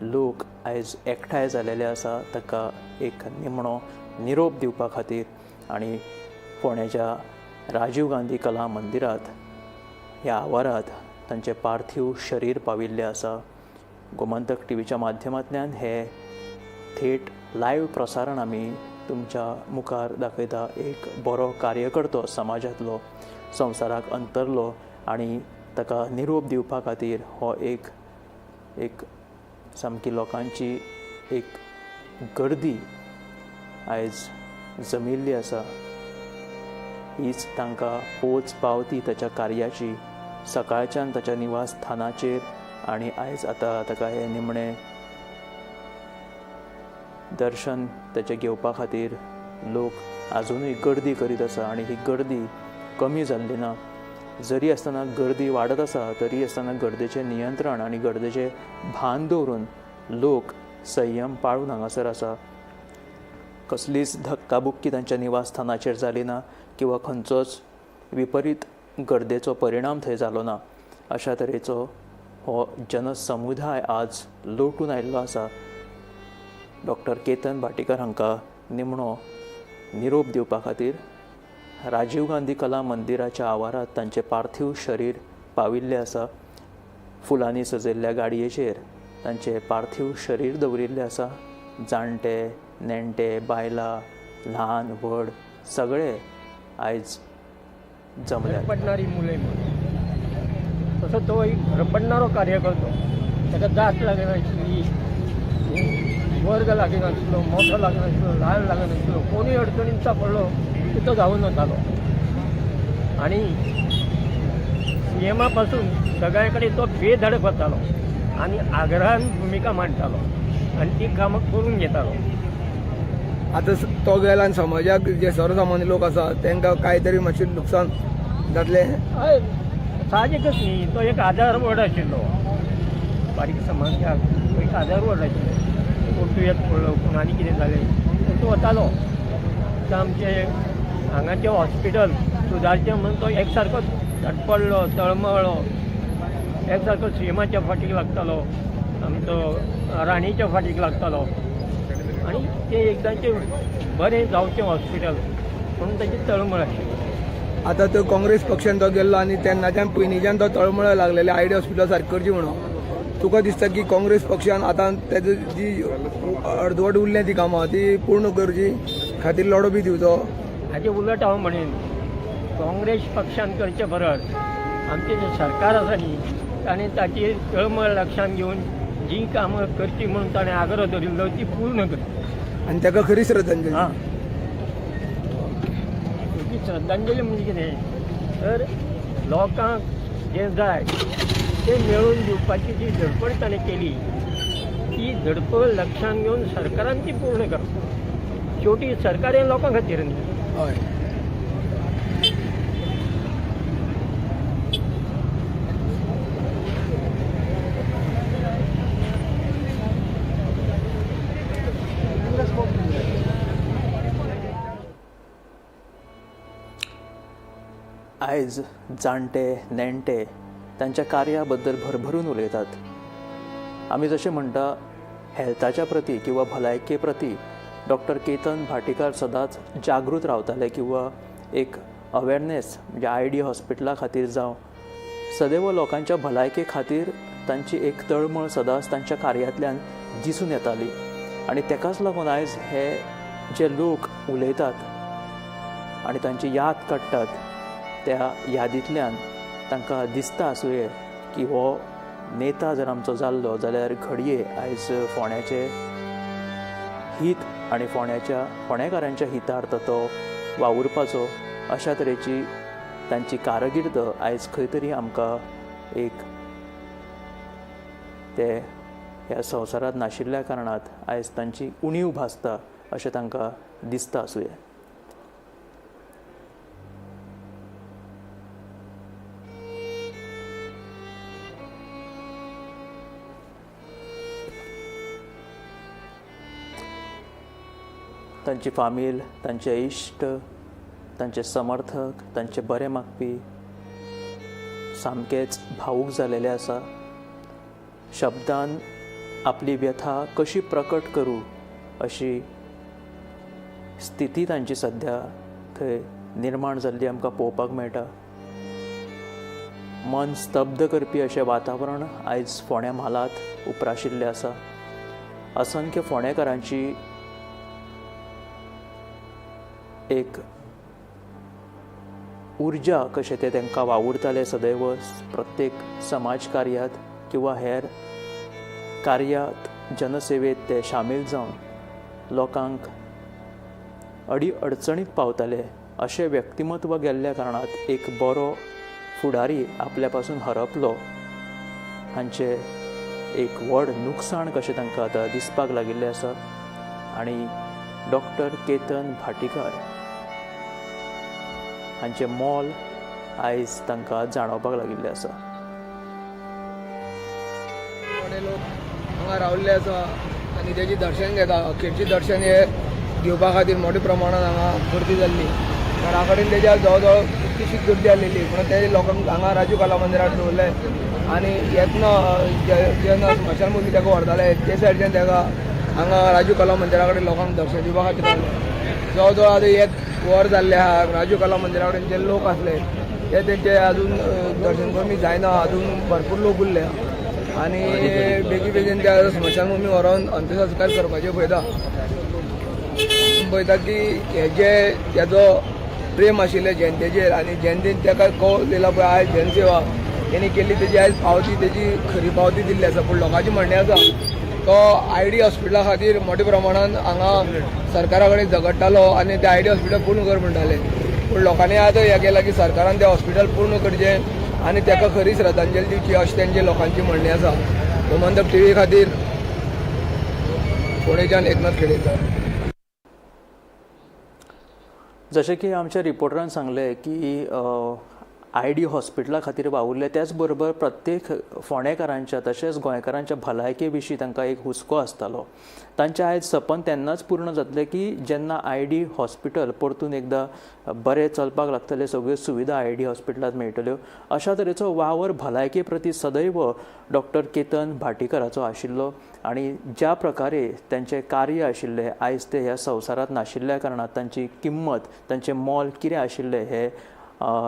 लोक आयज एकठांय जालेले आसा ताका एक निमणो निरोप दिवपा खातीर. आनी फोंड्याच्या राजीव गांधी कला मंदिरांत ह्या आवारांत तांचें पार्थीव शरीर पाविल्लें आसा. गोमंतक टीव्हीच्या माध्यमांतल्यान हे थेट लायव्ह प्रसारण आमी तुमच्या मुखार दाखयता. एक बरो कार्यकर्तो समाजांतलो संवसाराक अंतरलो आनी ताका निरोप दिवपा खातीर हो एक एक सामकी लोकांची एक गर्दी आयज जमिल्ली आसा. हीच तांकां पोच पावती ताच्या कार्याची. सकाळच्यान ताच्या निवासस्थानाचेर आनी आयज आतां ताका हें निमणें दर्शन ताचें घेवपा खातीर लोक आजुनूय गर्दी करीत आसा आनी ही गर्दी कमी जाल्ली ना. जरी आसतना गर्दी वाडत आसा तरी आसतना गर्देचें नियंत्रण आनी गर्देचें भान दवरून लोक संयम पाळून हांगासर आसा. कसलीच धक्काबुक्की तांच्या निवासस्थानाचेर जाली ना किंवा खंयचोच विपरीत गर्देचो परिणाम थंय जालो ना. अशा तरेचो हो जनसमुदाय आज लोटून आयिल्लो आसा डॉक्टर केतन भाटीकर हांकां निमणो निरोप दिवपा खातीर. राजीव गांधी कला मंदिराच्या आवारांत तांचें पार्थीव शरीर पाविल्लें आसा. फुलांनी सजयल्ल्या गाडयेचेर तांचें पार्थीव शरीर दवरिल्लें आसा. जाणटे, नेणटे, बायलां, ल्हान व्हड सगळे आयज जमल्यात. पडणारी मुले म्हणून तसो तो एक धडपडणारो कार्यकर्तो. ताका जात लागनाशिल्ली, वर्ग लागनासलो, मोठो लागनासलो, ल्हान लागनासलो, कोणूय अडचणींत सांपडलो की तो धांवून वतालो. आनी सीएमा पासून सगळ्या कडेन तो बेधडक वतालो आनी आग्रहान भुमिका मांडटालो आनी ती कामां करून घेतालो. आतां तो गेला आनी समाजाक जे सर्वसामान्य लोक आसा तांकां कांय तरी मातशें नुकसान जातलें. हय, साहजिकच न्ही, तो एक आधार वड आशिल्लो बारीक समाजाक, तो एक आधार वड आशिल्लो. कोण दुयेंत पडलो, कोण आनी कितें जालें तर तो वतालो. आतां आमचे हांगाचें हॉस्पिटल सुदारचें म्हणून तो एक सारको धडपडलो, तळमळ्ळो, एक सारको सीएमाच्या फाटीक लागतालो, आमचो राणीच्या फाटीक लागतालो आनी तें एकदांचें बरें जावचें हॉस्पिटल म्हणून ताची तळमळ आशिल्ली. आतां तो काँग्रेस पक्षान तो गेल्लो आनी तेन्नाच्यान पयलींच्यान तो तळमळ लागलेले आयडी हॉस्पिटल सारकें करची म्हणून. तुका दिसता की काँग्रेस पक्षान आतां तेजो जी अर्दवट उरल्या ती कामां ती पूर्ण करची खातीर लढो बी दिवचो? हाजे उलट हांव म्हणेन, काँग्रेस पक्षान करचे परस आमचें जें सरकार आसा न्ही ताणें ताची तळमळ लक्षांत घेवन जी कामां करची म्हणून ताणें आग्रो धरिल्लो ती पूर्ण करची. आनी ताका खरी श्रद्धांजली. हां, ती श्रद्धांजली म्हणजे कितें तर लोकांक जें जाय तें मेळोवन दिवपाची जी धडपड ताणें केली ती धडपड लक्षांत घेवन सरकारान ती पूर्ण करप. शेवटी सरकार हें लोकां खातीर न्ही. हय. आयज जाणटे, नेणटे तांच्या कार्या बद्दल भरभरून उलयतात. आमी जशें म्हणटा हेल्थाच्या प्रती किंवा भलायके प्रती डॉक्टर केतन भाटीकार सदांच जागृत रावताले किंवा एक अवेरनेस म्हणजे आयडी हॉस्पिटला खातीर जावं सदैव लोकांच्या भलायके खातीर तांची एक तळमळ सदांच तांच्या कार्यांतल्यान दिसून येताली. आनी ताकाच लागून आयज हे जे लोक उलयतात आनी तांची याद काडटात त्या यादींतल्यान तांकां दिसता आसुये की हो नेता जर आमचो जाल्लो जाल्यार घडये आयज फोंड्याचें हीत आनी फोंडेकारांच्या हितार्थ तो वावुरपाचो. अशा तरेची तांची कारकीर्द आयज खंय तरी आमकां एक ते ह्या संवसारांत नाशिल्ल्या कारणांत आयज तांची उणीव भासता अशें तांकां दिसता आसुये. तांची फामील, तांचे इश्ट, तांचे समर्थक, तांचे बरें मागपी सामकेच भावूक जालेले आसा. शब्दान आपली व्यथा कशी प्रकट करूं अशी स्थिती तांची सद्या थंय निर्माण जाल्ली आमकां पळोवपाक मेळटा. मन स्तब्ध करपी अशें वातावरण आयज फोंड्या म्हालांत उप्राशिल्लें आसा. असंख्य फोंडेकारांची एक उर्जा कशें ते तांकां वावुरताले सदैव प्रत्येक समाज कार्यात किंवा हेर कार्यात जनसेवेत ते सामील जावन लोकांक अडी अडचणीक पावताले. अशें व्यक्तिमत्व गेल्ल्या कारणांत एक बरो फुडारी आपल्या पासून हरपलो हांचें एक व्हड नुकसाण कशें तांकां आतां दिसपाक लागिल्लें आसा. आनी डॉक्टर केतन भाटीकार हांचें मोल आयज तांकां जाणवपाक लागिल्लें आसा. थोडे लोक हांगा रावल्ले आसा आनी तेजी दर्शन घेता. अखेरचें दर्शन हे घेवपा खातीर मोठ्या प्रमाणात हांगा गर्दी जाल्ली. घरा कडेन तेज्या जवळ जवळ कितलीशीच गर्दी आसलेली, पूण ते लोकांक हांगा राजू कला मंदिरात दवरले आनी येतना जेन्ना स्मशानभुमी ताका व्हरताले ते सायडच्यान ताका हांगा राजू कला मंदिरा कडेन लोकांक दर्शन दिवपा खातीर रावले. जवळ जवळ आतां एक वर जाल्लें आहा राजू कला मंदिरा कडेन जे लोक आसले ते तेंचे अजून दर्शन कमी जायना, अजून भरपूर लोक उरले आनी बेगी बेगीन त्या स्मशानभुमी व्हरोन अंत्यसंस्कार करपाचे पळयता. पळयता की हे जे तेजो प्रेम आशिल्लें जनतेचेर आनी जनतेन ताका कौल दिला पळय, आयज जनसेवा तेणी केल्ली तेजी आयज पावती, तेजी खरी पावती दिल्ली आसा. पूण लोकांचें म्हणणें आसा तो आयडी हॉस्पिटला खातीर मोठ्या प्रमाणान हांगा सरकारा कडेन झगडटालो आनी ते आयडी हॉस्पिटल पूर्ण कर म्हणटाले. पूण लोकांनी आतां हें केलां की सरकारान तें हॉस्पिटल पूर्ण करचें आनी ताका खरी श्रद्धांजली दिवची अशें तेंचे लोकांचें म्हणणें आसा. गोमंतक टीव्ही खातीर फोंडेच्यान एकनाथ खेडेकर. जशें की आमच्या रिपोर्टरान सांगलें की आयडी हॉस्पिटला खातीर वावुरले, त्याच बरोबर प्रत्येक फोंडेकारांच्या तशेंच गोंयकारांच्या भलायके विशीं तांकां एक हुस्को आसतालो. तांचें आयज सपन तेन्नाच पूर्ण जातलें की जेन्ना आयडी हॉस्पिटल परतून एकदां बरें चलपाक लागतलें, सगळ्यो सुविधा आयडी हॉस्पिटलांत मेळटल्यो. अशा तरेचो वावर भलायके प्रती सदैव डॉक्टर केतन भाटीकाराचो आशिल्लो आनी ज्या प्रकारे तांचें कार्य आशिल्लें आयज ते ह्या संवसारांत नाशिल्ल्या कारणान तांची किंमत, तांचें मोल कितें आशिल्लें हें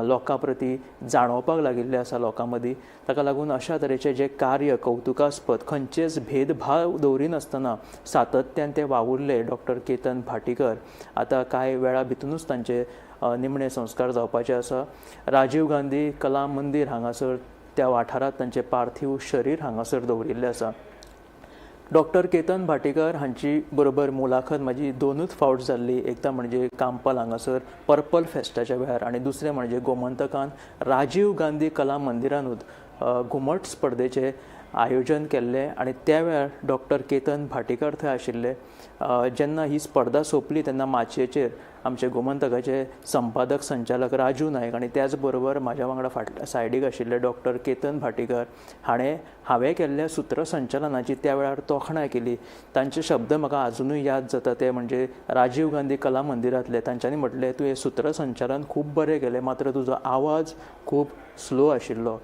लोकां प्रती जाणवपाक लागिल्लें आसा लोकां मदीं. ताका लागून अशा तरेचें जें कार्य कौतुकास्पद, खंयचेच भेदभाव दवरिनासतना सातत्यान ते वावुरले डॉक्टर केतन भाटीकर. आतां कांय वेळा भितरूच तांचे निमणे संस्कार जावपाचे आसा. राजीव गांधी कला मंदीर हांगासर त्या वाठारांत तांचें पार्थीव शरीर हांगासर दवरिल्लें आसा. डॉक्टर केतन भाटीकर हांची बरोबर मुलाखत म्हाजी दोनूच फावट जाल्ली. एकदां म्हणजे कांपाल हांगासर पर्पल फेस्टाच्या वेळार आनी दुसरें म्हणजे गोमंतकान राजीव गांधी कला मंदिरानूच घुमट स्पर्धेचें आयोजन केल्लें आनी त्या वेळार डॉक्टर केतन भाटीकर थंय आशिल्ले. जेन्ना ही स्पर्धा सोंपली तेन्ना माचयेचेर आमचे गोमंतकाचे संपादक संचालक राजू नायक आनी त्याच बरोबर म्हाज्या वांगडा फाटल्या सायडीक आशिल्ले डॉक्टर केतन भाटीकर हाणें हांवें केल्ल्या सुत्रसंचालनाची त्या वेळार तोखणाय केली. तांचे शब्द म्हाका आजुनूय याद जाता, ते म्हणजे राजीव गांधी कला मंदिरांतले. तांच्यांनी म्हटलें, तुवें सुत्रसंचालन खूब बरें केलें, मात्र तुजो आवाज खूब स्लो आशिल्लो.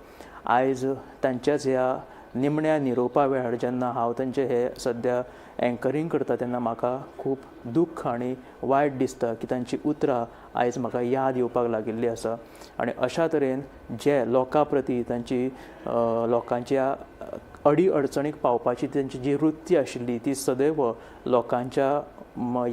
आयज तांच्याच ह्या निमण्या निरोपा वेळार जेन्ना हांव तांचें हे सद्या एंकरींग करता तेन्ना म्हाका खूब दुख्ख आनी वायट दिसता की तांची उतरां आयज म्हाका याद येवपाक लागिल्ली आसा. आनी अशा तरेन जे लोकां प्रती तांची लोकांच्या अडी अडचणीक पावपाची तांची जी वृत्ती आशिल्ली ती सदैव लोकांच्या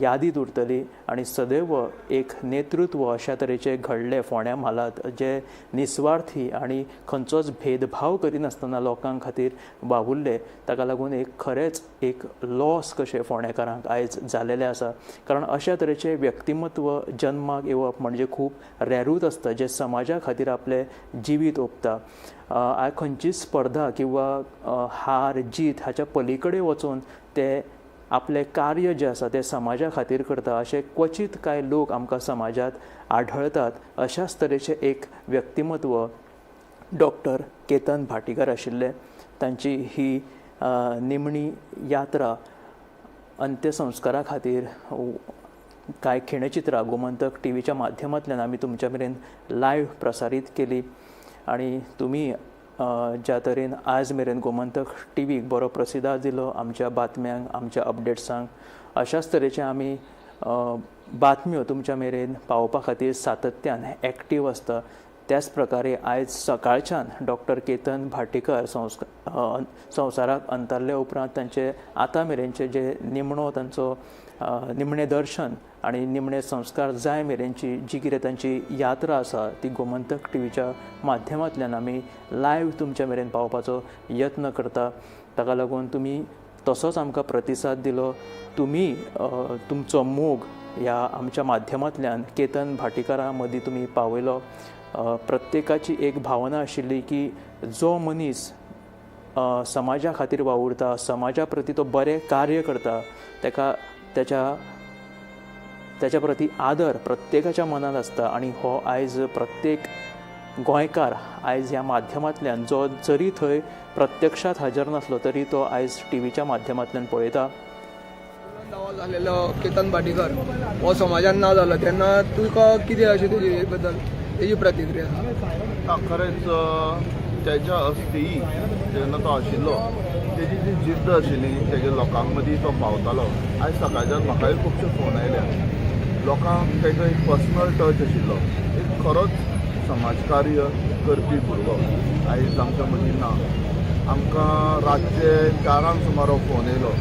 यादीत उरतली आनी सदैव एक नेतृत्व अशा तरेचें घडलें फोंड्या म्हालांत जे निस्वार्थी आनी खंयचोच भेदभाव करिनासतना लोकां खातीर वावुरले. ताका लागून एक खरेंच एक लॉस कशें फोंडेकारांक आयज जालेलें आसा. कारण अशा तरेचें व्यक्तिमत्व जन्माक येवप म्हणजे खूब रेरूच आसता, जे समाजा खातीर आपलें जिवीत ओंपता. खंयचीच स्पर्धा किंवा हार जीत हाच्या पलीकडे वचून ते आपलें कार्य जें आसा तें समाजा खातीर करता. अशे क्वचीत कांय लोक आमकां समाजांत आढळतात. अशाच तरेचें एक व्यक्तिमत्व डॉक्टर केतन भाटीकर आशिल्ले. तांची ही निमणी यात्रा अंत्यसंस्कारा खातीर कांय खिणचित्रां गोमंतक टीव्हीच्या माध्यमांतल्यान आमी तुमच्या मेरेन लायव्ह प्रसारीत केली आनी तुमी ज्या तरेन आज मेरेन गोमंतक टीव्हीक बरो प्रसिदाद दिलो आमच्या बातम्यांक, आमच्या अपडेट्सांक, अशाच तरेचे आमी बातम्यो तुमच्या मेरेन पावोवपा खातीर सातत्यान एक्टीव आसता. त्याच प्रकारे आयज सकाळच्यान डॉक्टर केतन भाटीकर संवसाराक अंतरल्या उपरांत तांचे आतां मेरेनचे जे निमणो तांचो निमणें दर्शन आनी निमणे संस्कार जाय मेरेनची जी कितें तांची यात्रा आसा ती गोमंतक टीव्हीच्या माध्यमांतल्यान आमी लायव्ह तुमच्या मेरेन पावोवपाचो यत्न करता. ताका लागून तुमी तसोच आमकां प्रतिसाद दिलो. तुमी तुमचो मोग ह्या आमच्या माध्यमांतल्यान केतन भाटीकारा मदीं तुमी पावयलो. प्रत्येकाची एक भावना आशिल्ली की जो मनीस समाजा खातीर वावुरता, समाजा प्रती तो बरें कार्य करता, ताका त्याच्या प्रती आदर प्रत्येकाच्या मनांत आसता. आनी हो आयज प्रत्येक गोंयकार आयज ह्या माध्यमांतल्यान जो जरी थंय प्रत्यक्षात हजर नासलो तरी तो आयज टीव्हीच्या माध्यमांतल्यान पळयता. दावा जालेलो केतन भाटीकर हो समाजान ना जालो तेन्ना तुका कितें अशें तुजे बद्दल तेजी प्रतिक्रिया? ना, खरेंच तेज्या अस्थी जेन्ना तो आशिल्लो तेजी जी जिद्द आशिल्ली तेजे लोकां मदीं तो पावतालो. आयज सकाळच्यान म्हाकाय खुबशे फोन आयल्या, लोकांक तेजो एक पर्सनल टच आशिल्लो, एक खरोच समाजकार्य करपी भुरगो आयज आमच्या मदीं ना. आमकां रातचे 4 सुमार हो फोन येयलो,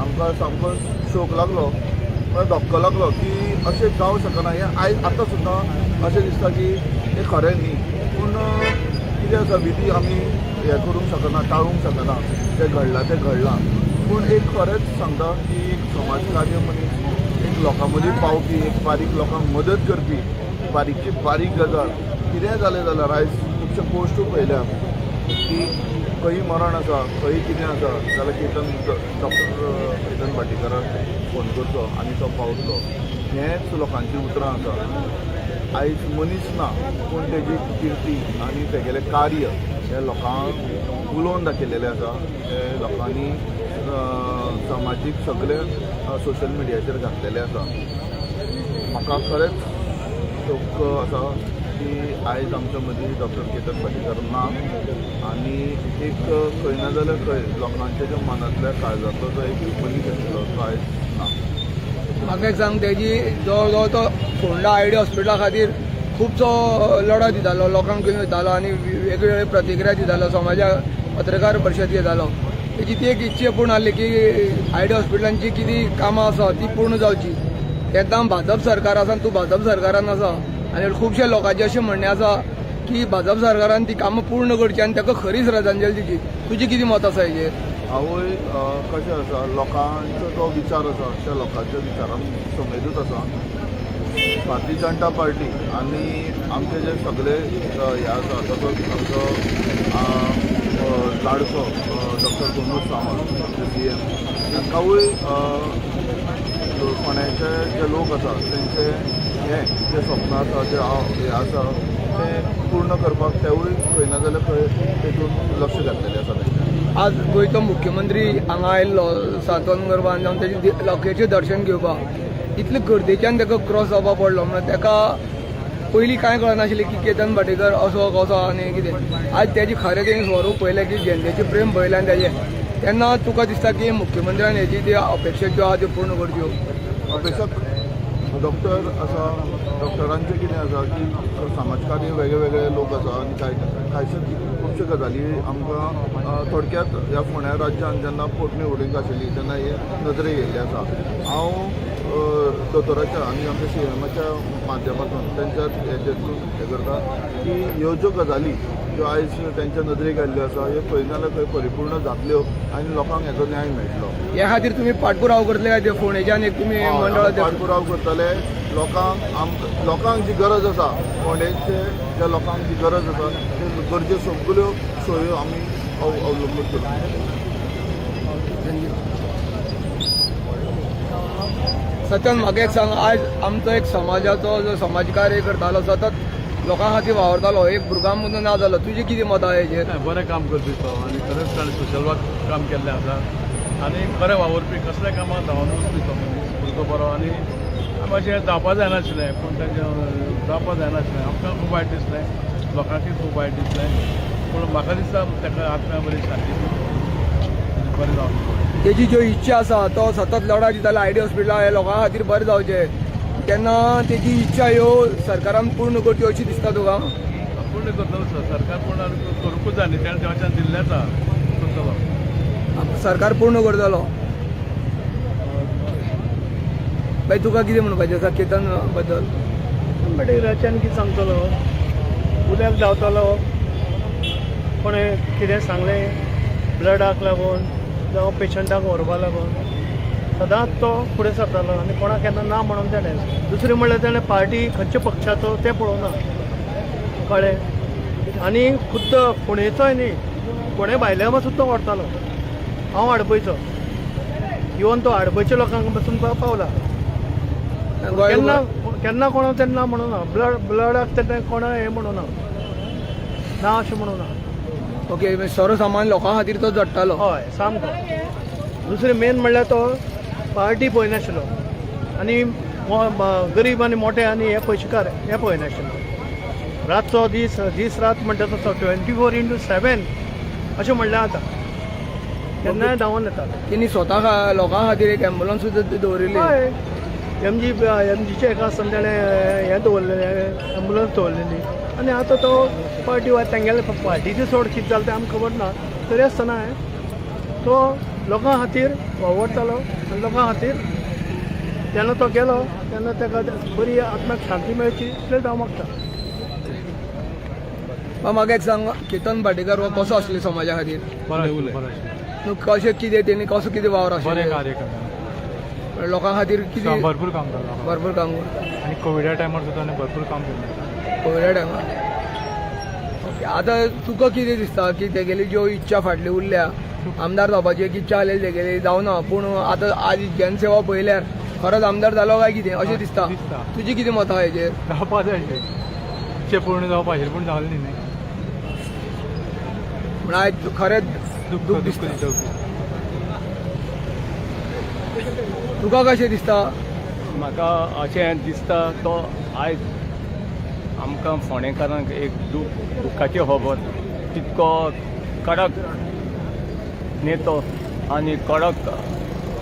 आमकां सामको शोक लागलो, म्हळ्यार धक्को लागलो की अशें जावं शकना. हें आयज आतां सुद्दां अशें दिसता की हें खरें न्ही, पूण कितें आसा विधी आमी हें करूंक शकना, टाळूंक शकना, तें घडलां तें घडलां. पूण एक खरेंच सांगता की एक समाजकार्य मनीस, एक लोकां मदीं पावपी, एक बारीक लोकांक मदत करपी, बारीकची बारीक गजाल कितेंय जालें जाल्यार आयज खुबशे पोस्टूय पळयल्या की खंय मरण आसा, खंय कितें आसा जाल्यार केतन डॉक्टर केतन भाटीकाराक फोन करचो आनी तो पावतलो, हेंच लोकांचीं उतरां आसा. आयज मनीस ना, पूण तेजी किर्ती आनी तेगेलें कार्य हें लोकांक उलोवन दाखयलेलें आसा. हें लोकांनी समाजीक सगळे सोशल मिडियाचेर घातलेलें आसा. म्हाका खरेंच शोक आसा की आयज आमच्या मदीं डॉक्टर केतन भाटीकर ना आनी एक खंय ना जाल्यार खंय लोकांच्या ज्या मनांतल्या काळजांतलो जो एक मनीस आशिल्लो तो आयज ना. म्हाका एक सांग, तेजी जवळ जवळ तो फोंडा आयडी हॉस्पिटला खातीर खुबसो लढो दितालो, लोकांक घेवन वयतालो आनी वेगवेगळे प्रतिक्रिया दितालो, समाजाक पत्रकार परिशद घेतालो. तेजी ती एक इच्छा पूर्ण आहली की आयडी हॉस्पिटलान जी कितें कामां आसा ती पूर्ण जावची. तेन्ना भाजप सरकार आसा आनी तूं भाजप सरकारान आसा आनी खुबशे लोकांचें अशें म्हणणें आसा की भाजप सरकारान ती कामां पूर्ण करची आनी ताका खरी श्रद्धांजली दिवची. तुजी कितें मत आसा हेजेर? हांवूय कशें आसा, लोकांचो जो विचार आसा त्या लोकांच्या विचारांक समेतूच आसा. भारतीय जनता पार्टी आनी आमचे जे सगळे हे आसा, तसोच आमचो लाडको डॉक्टर प्रमोद सावंत CM तांकांवूय फोंड्याचे जे लोक आसा तेंचे हें जें स्वप्न आसा, जें हें आसा तें पूर्ण करपाक तेवूय खंय ना जाल्यार खंय तेतून लक्ष घातलेलें आसा तेंचें. आज गोंयचो मुख्यमंत्री हांगा आयिल्लो सांत्वन करपाक आनी जावन तेजें लोकेचें दर्शन घेवपाक, इतले गर्देच्यान ताका क्रॉस जावपाक पडलो. म्हणल्यार ताका पयलीं कांय कळनाशिल्लें की केतन भाटीकर असो कसो आनी कितें. आज तेजें खरें तेणी स्वरूप पळयलें की जनतेचें प्रेम पळयलें आनी तेजें तेन्ना तुका दिसता की मुख्यमंत्र्यान हेजी जी अपेक्षा ज्यो आहा त्यो पूर्ण करच्यो? अपेक्षा डॉक्टर आसा, डॉक्टरांचें कितें आसा की समाजकार्य वेगळे वेगळे लोक आसा आनी कांय कांयशे खुबश्यो गजाली आमकां थोडक्यात ह्या फोंड्या राज्यान जेन्ना पोटनिवडणूक आशिल्ली तेन्ना हे नदरेक येयल्लें आसा. हांव दोतोराच्या आनी आमच्या CMच्या माध्यमातून तेंच्या हेजेतून हें करता की ह्यो ज्यो गजाली ज्यो आयज तेंच्या नदरेक आयिल्ल्यो आसा ह्यो खंय ना जाल्यार खंय परिपूर्ण जातल्यो आनी लोकांक हेजो न्याय मेळटलो. हे खातीर तुमी पाठपुराव करतले काय ते फोंडेच्यान एक तुमी मंडळ पाठपुराव करतले. लोकांक लोकांक जी गरज आसा, फोंडेचे ज्या लोकांक जी गरज आसा ते गरज्यो सगल्यो सोयो आमी अवलंबून करतले. सत्यन, म्हाका एक सांग, आयज आमचो एक समाजाचो जो समाजकार्य करतालो, सतत लोकां खातीर वावरतालो, एक भुरग्यां मदूं ना जालो, तुजें कितें मत आहा हेजेर? बरें काम करपी तो आनी खरेंच ताणें सोशल वर्क काम केल्लें आसा आनी बरें वावुरपी, कसल्या कामाक धांवन वचपी तो मनीस भुरगो बरो आनी मातशें जावपा जायनाशिल्लें, पूण तांचें जावपा जायनाशिल्लें. आमकां खूब वायट दिसलें, लोकांकूय खूब वायट दिसलें, पूण म्हाका दिसता ताका आत्म्या बरी शांती दिवं, बरें जावचें. तेजी ज्यो इच्छा आसा तो सतत लढा दितालो आयडी हॉस्पिटला हे लोकां खातीर बरें जावचें, तेन्ना तेजी इच्छा ह्यो सरकारान पूर्ण करच्यो अशी दिसता तुका? पूर्ण करतलो सर, सरकार पूर्ण करूंकूच जाय न्ही, तेणें देवाच्यान दिल्लें आसा, करतलो. सरकार पूर्ण करतलो. बाई तुका कितें म्हणपाचें आसा केतन बद्दल? बडेराच्यान कितें सांगतलो, उदक धांवतलो, कोणें कितें सांगलें ब्लडाक लागून जावं पेशंटाक व्हरपा लागून सदांच तो फुडें सरतालो आनी कोणाक केन्ना ना म्हणून तेणें. दुसरें म्हणल्यार तेणें पार्टी खंयच्या पक्षाचो तें पळोवना, कळ्ळें. आनी खुद्द फोंडेचोय न्ही, फोंडे भायल्या पासून तो व्हरतालो. हांव आडपयचो, इवन तो आडपयच्या लोकांक पासून पावला. केन्ना केन्ना कोणा तेन्ना ना म्हणूना, ब्लडाक तेन्ना कोणा हें म्हणूना ना, अशें म्हणूना. ओके, म्हणजे सर्वसामान्य लोकां खातीर तो झडटालो. हय सामको. दुसरें मेन म्हणल्यार तो पार्टी पळयनाशिल्लो आनी गरीब आनी मोटे आनी हे पयशेकार हे पळयनाशिल्लो. रातचो दीस, दीस रात म्हणटा तसो 24x7 अशें म्हणल्यार आतां केन्नाय धांवून येतालो. तेणी स्वता लोकां खातीर एक एम्बुलन्स सुद्दां दवरिल्ली. हय, एम जीच्या एका आसतना तेणें हें दवरलेलें, एम्बुलन्स दवरलेली. आनी आतां तो पार्टी वा तेंगेले पार्टीचे सोड कितें जालें तें आमकां खबर ना, तरी आसतना तो लोकां खातीर वावुरतालो आनी लोकां खातीर जेन्ना तो गेलो तेन्ना ताका बरी आत्म्याक शांती मेळची इतलेंच हांव मागता. म्हाका एक सांग, केतन भाटीकार हो कसो आसले समाजा खातीर? बरें आशिल्लें, बरें आशिल्लें. न्हू, कशें कितें तेणी कसो कितें वावर बरें आशिल्लें कार्य करता, लोकां खातीर कितें? भरपूर काम करता भरपूर काम करता. आनी कोविडा टायमार सुद्दां ताणें भरपूर काम केलें. कोविडा टायमार. ओके, आतां तुका कितें दिसता की तेगेली ज्यो इच्छा फाटली उरल्या आमदार जावपाची एक इच्छा आसलेली तेगेली जावना, पूण आतां आज जनसेवा पळयल्यार खरोच आमदार जालो काय कितें अशें दिसता? दिसता. तुजी कितें मत आहा हेजेर? जावपा जाय आशिल्लें, इच्छा पूर्ण जावपा आशिल्ली, पूण जाली न्ही. म्हण आयज खरेंच दुख्ख दुख्ख दुख्ख दिसता. दिसता. तुका कशें दिसता? म्हाका अशें दिसता तो आयज आमकां फोंडेकारांक एक दुख्खाची खबर. तितको कडक नेतो आनी कडक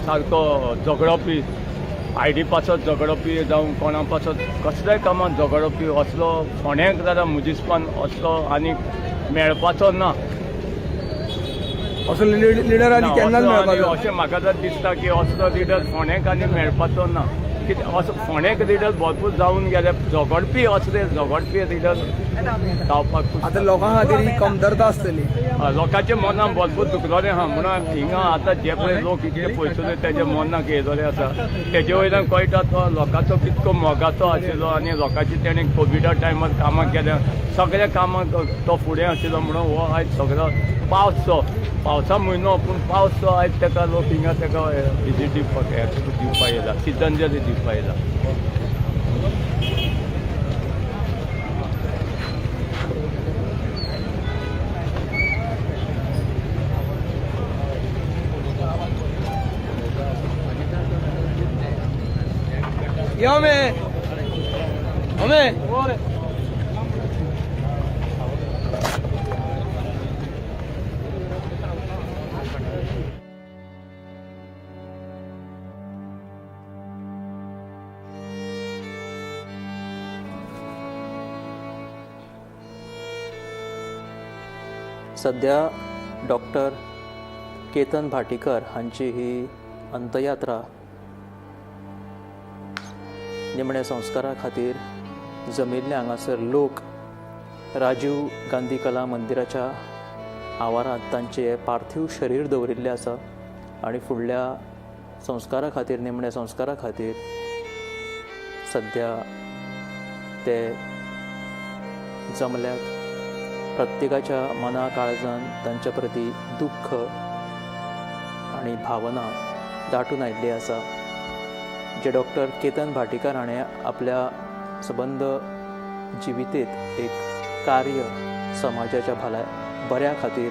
सारको झगडपी, आयडी पासत झगडपी जावं कोणा पासत कसल्याय कामाक झगडपी असलो फोंड्यांक जाल्यार मुजिसपान असलो आनी मेळपाचो ना. असो लिडर आनी ना, केन्नाच असलो आनी मेळपाचो अशें म्हाका तर दिसता की असलो लिडर फोंड्यांक आनी मेळपाचो ना. कित्याक असो फोंड्यांक लिडर भरपूर जावन गेले, झगडपी असले झगडपी लिडर जावपाक आतां लोकां खातीर ही कमतरता आसतली. लोकांच्या मनाक भरपूर दुखलोलें आहा. म्हणून हिंगा आतां जे पळय लोक इतले पयसुले तेजे मनाक येयलोले आसा, तेजे वयल्यान कळटा तो लोकांचो कितको मोगाचो आशिल्लो आनी लोकांची तेणें कोविडा टायमार कामां केल्या, सगळ्या कामाक तो फुडें आशिल्लो. म्हणून हो आयज सगळो पावसचो, पावसा म्हयनो पूण पावसचो आयज ताका लोक हिंगा ताका विजीट दिवपाक दिवपाक येयला, श्रद्धांजली दिवपाक येयला. यो मे हमें सध्या डॉक्टर केतन भाटीकर हांची ही अंतयात्रा निमण्या संस्कारा खातीर जमिल्ले हांगासर लोक राजीव गांधी कला मंदिराच्या आवारांत तांचें पार्थीव शरीर दवरिल्लें आसा आनी फुडल्या संस्कारा खातीर, निमण्या संस्कारा खातीर सध्या ते जमल्यात. प्रत्येकाच्या मना काळजान तांच्या प्रती दुख्ख आनी भावना दाटून आयिल्ली आसा. जे डॉक्टर केतन भाटीकार हाणें आपल्या सबंद जिवितेंत एक कार्य समाजाच्या बऱ्या खातीर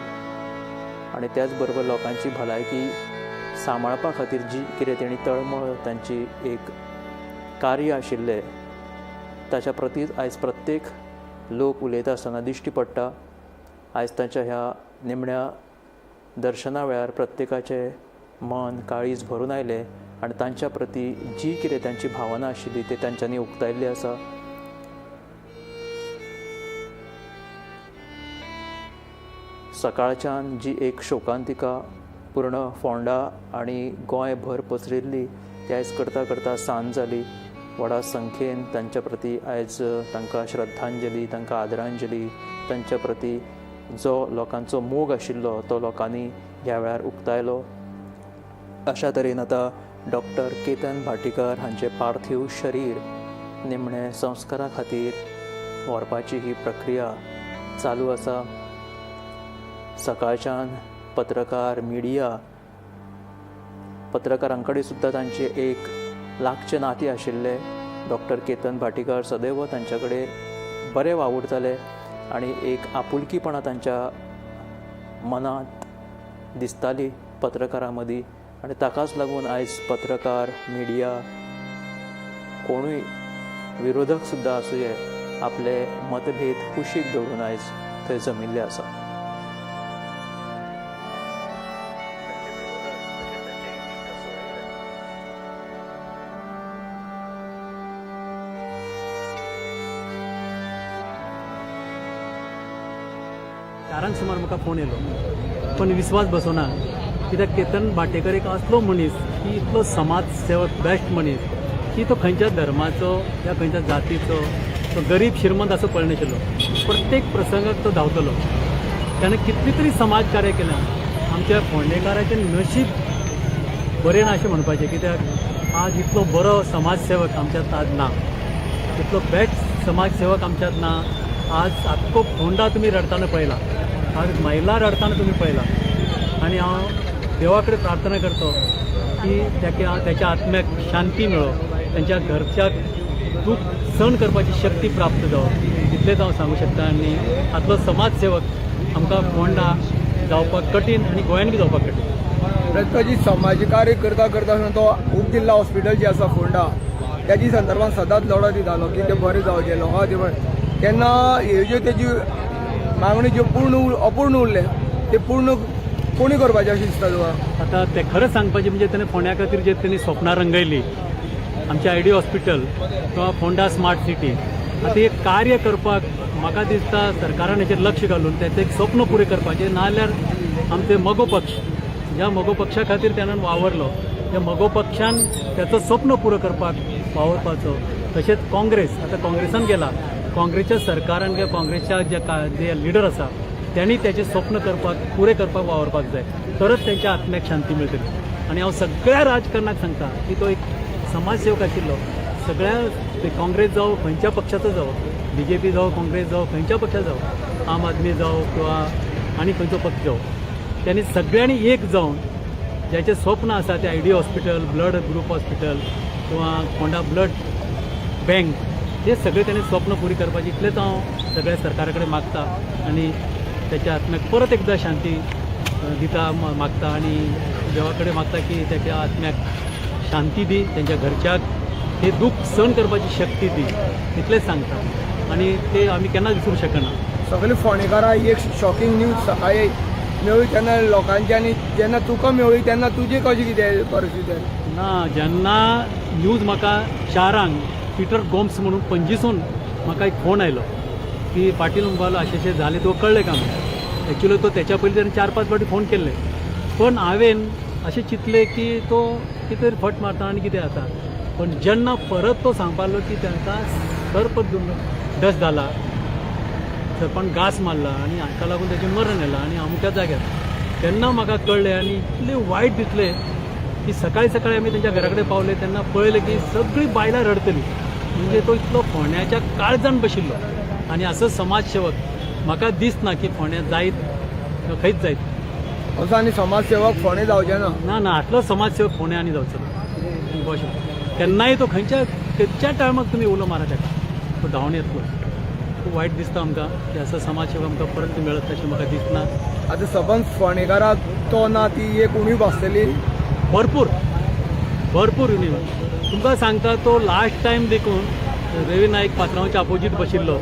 आनी त्याच बरोबर लोकांची भलायकी सांबाळपा खातीर जी कितें तेणी तळमळ तांची एक कार्य आशिल्लें ताच्या प्रतीच आयज प्रत्येक लोक उलयता आसतना दिश्टी पडटा. आयज तांच्या ह्या निमण्या दर्शना वेळार प्रत्येकाचें मन काळीज भरून आयलें आनी तांच्या प्रती जी कितें तांची भावना आशिल्ली ते तांच्यांनी उक्तायल्ली आसा. सकाळच्यान जी एक शोकांतिका पूर्ण फोंडा आनी गोंयभर पसरिल्ली ती आयज करता करता सांज जाली. व्हडा संख्येन तांच्या प्रती आयज तांकां श्रद्धांजली, तांकां आदरांजली, तांच्या प्रती जो लोकांचो मोग आशिल्लो तो लोकांनी ह्या वेळार उक्तायलो. अशा तरेन आतां डॉक्टर केतन भाटीकर हांचें पार्थीव शरीर निमणे संस्कारा खातीर व्हरपाची ही प्रक्रिया चालू आसा. सकाळच्यान पत्रकार, मिडिया, पत्रकारां कडेन सुद्दां तांचे एक लागचे नातें आशिल्लें. डॉक्टर केतन भाटीकर सदैव तांच्या कडेन बरे वावुरताले आनी एक आपुलकीपणा तांच्या मनांत दिसताली पत्रकारां मदीं आनी ताकाच लागून आयज पत्रकार, मिडिया, कोणूय विरोधक सुद्दां आसुये आपले मतभेद कुशीक दवरून आयज थंय जमिल्ले आसा. चारांक सुमार म्हाका फोन येयलो, पण विस्वास बसोना कित्याक केतन भाटेकर एक असलो मनीस की इतलो समाज सेवक, बेस्ट मनीस की तो खंयच्या धर्माचो या खंयच्या जातीचो, तो गरीब श्रीमंत असो पळयनाशिल्लो. प्रत्येक प्रसंगाक तो धांवतलो. त्याने कितली तरी समाज कार्य केलां. आमच्या फोंडेकाराचें नशीब बरें ना अशें म्हणपाचें, कित्याक आज इतलो बरो समाजसेवक आमच्यांत आज ना, इतलो बेस्ट समाजसेवक आमच्यांत ना. आज आख्खो फोंडा तुमी रडताना पळयला, आज महिला रडताना तुमी पळयला. आनी हांव देवा कडेन प्रार्थना करतो की त्याच्या आत्म्याक शांती मेळो, त्यांच्या घरच्याक दूख सहन करपाची शक्ती प्राप्त जावो, इतलेंच हांव सांगूं शकता. आनी आतलो समाजसेवक आमकां फोंडा जावपाक कठीण आनी गोंयान बी जावपाक कठीण. तो जी समाज कार्य करता करता आसतना तो उप जिल्हा हॉस्पिटल जे आसा फोंडा त्याची संदर्भात सदांच लढो दितालो की ते बरें जावचें लोकां खातीर बरें. तेन्ना ह्यो ज्यो तेजी मागणी ज्यो पूर्ण अपूर्ण उरले ते पूर्ण कोणी करपाचें अशें दिसता तुका? आतां तें खरें सांगपाचें म्हणजे तेणें फोंड्या खातीर जे तेणी स्वप्नां रंगयली, आमचें आयडी हॉस्पिटल किंवा फोंडा स्मार्ट सिटी, आतां हे कार्य करपाक म्हाका दिसता सरकारान हेचेर लक्ष घालून तेचें एक स्वप्न पुरें करपाचें. नाजाल्यार आमचे मगो पक्ष, ज्या मगो पक्षा खातीर तेणें वावरलो, त्या मगो पक्षान तेचो स्वप्न पुरो करपाक वावरपाचो. तशेंच काँग्रेस आतां काँग्रेसान गेला, काँग्रेसच्या सरकारान किंवा काँग्रेसच्या जे लिडर आसा त्यांनी त्याचे स्वप्न करपाक पुरें करपाक वावरपाक जाय, तरच तेंच्या आत्म्याक शांती मेळटली. आनी हांव सगळ्या राजकारणाक सांगता की तो एक समाजसेवक आशिल्लो. सगळ्या काँग्रेस जावं, खंयच्या पक्षाचो जावं, बीजेपी जावं, काँग्रेस जावं, खंयच्या पक्षाचो जावं, आम आदमी जावं किंवा आनी खंयचो पक्ष जावं, त्यांनी सगळ्यांनी एक जावन ज्याचें स्वप्न आसा तें I D hospital, blood group hospital किंवा फोंडा ब्लड बँक, हे सगळे त्यांनी स्वप्न पुरी करपाचें. इतलेंच हांव सगळ्या सरकारा कडेन मागता आनी त्याच्या आत्म्याक परत एकदां शांती दिता मागता आनी देवा कडेन मागता की त्याच्या आत्म्याक शांती दी, त्यांच्या घरच्याक हे दुःख सहन करपाची शक्ती दी, इतलेंच सांगता. आनी ते आमी केन्नाच विसरूंक शकना. सगळे फोंडेकारां एक शॉकिंग न्यूज सकाळी मेळ्ळी तेन्ना लोकांची, आनी जेन्ना तुका मेळ्ळी तेन्ना तुजी कशी कितें परिस्थिती जाली? ना, जेन्ना न्यूज म्हाका 4 पिटर गोम्स म्हणून पणजीसून म्हाका एक फोन आयलो की पाटील म्हणपालो अशें अशें जालें, तुका कळ्ळें का म्हणून. एक्चुअली तो त्याच्या पयलीं ताणें 4-5 फावटी फोन केल्ले, पण हांवें अशें चिंतलें की तो कितें तरी फट मारता आनी कितें जाता. पण जेन्ना परत तो सांगपालो की तांकां सर्प डस जाला, सर्पान घास मारला आनी हाका लागून तेचें मरण येयलां आनी अमुक्या जाग्यार, तेन्ना म्हाका कळ्ळें आनी इतलें वायट दिसलें की सकाळी सकाळी आमी तेंच्या घरा कडेन पावले तेन्ना पळयलें की सगळीं बायलां रडटलीं. म्हणजे तो इतलो फोंड्याच्या काळजान बशिल्लो. आनी असो समाजसेवक म्हाका दिसना की फोंड्या जायत खंयच जायत असो आनी समाजसेवक फोंडे जावचे ना. ना ना, आतलो समाजसेवक फोंड्या आनी जावचो ना. केन्नाय तो खंयच्या खंयच्या टायमाक तुमी उलो मारा ताका, तो धांवन येतलो. खूब वायट दिसता आमकां की असो समाजसेवक आमकां परत मेळत अशें म्हाका दिसना. आतां सबंद फोंडेकाराक तो ना ती एक उणीव भासतली भरपूर. भरपूर न्ही, तुमकां सांगता, तो लास्ट टायम देखून रवी नायक पात्रांवच्या अपोजीट बशिल्लो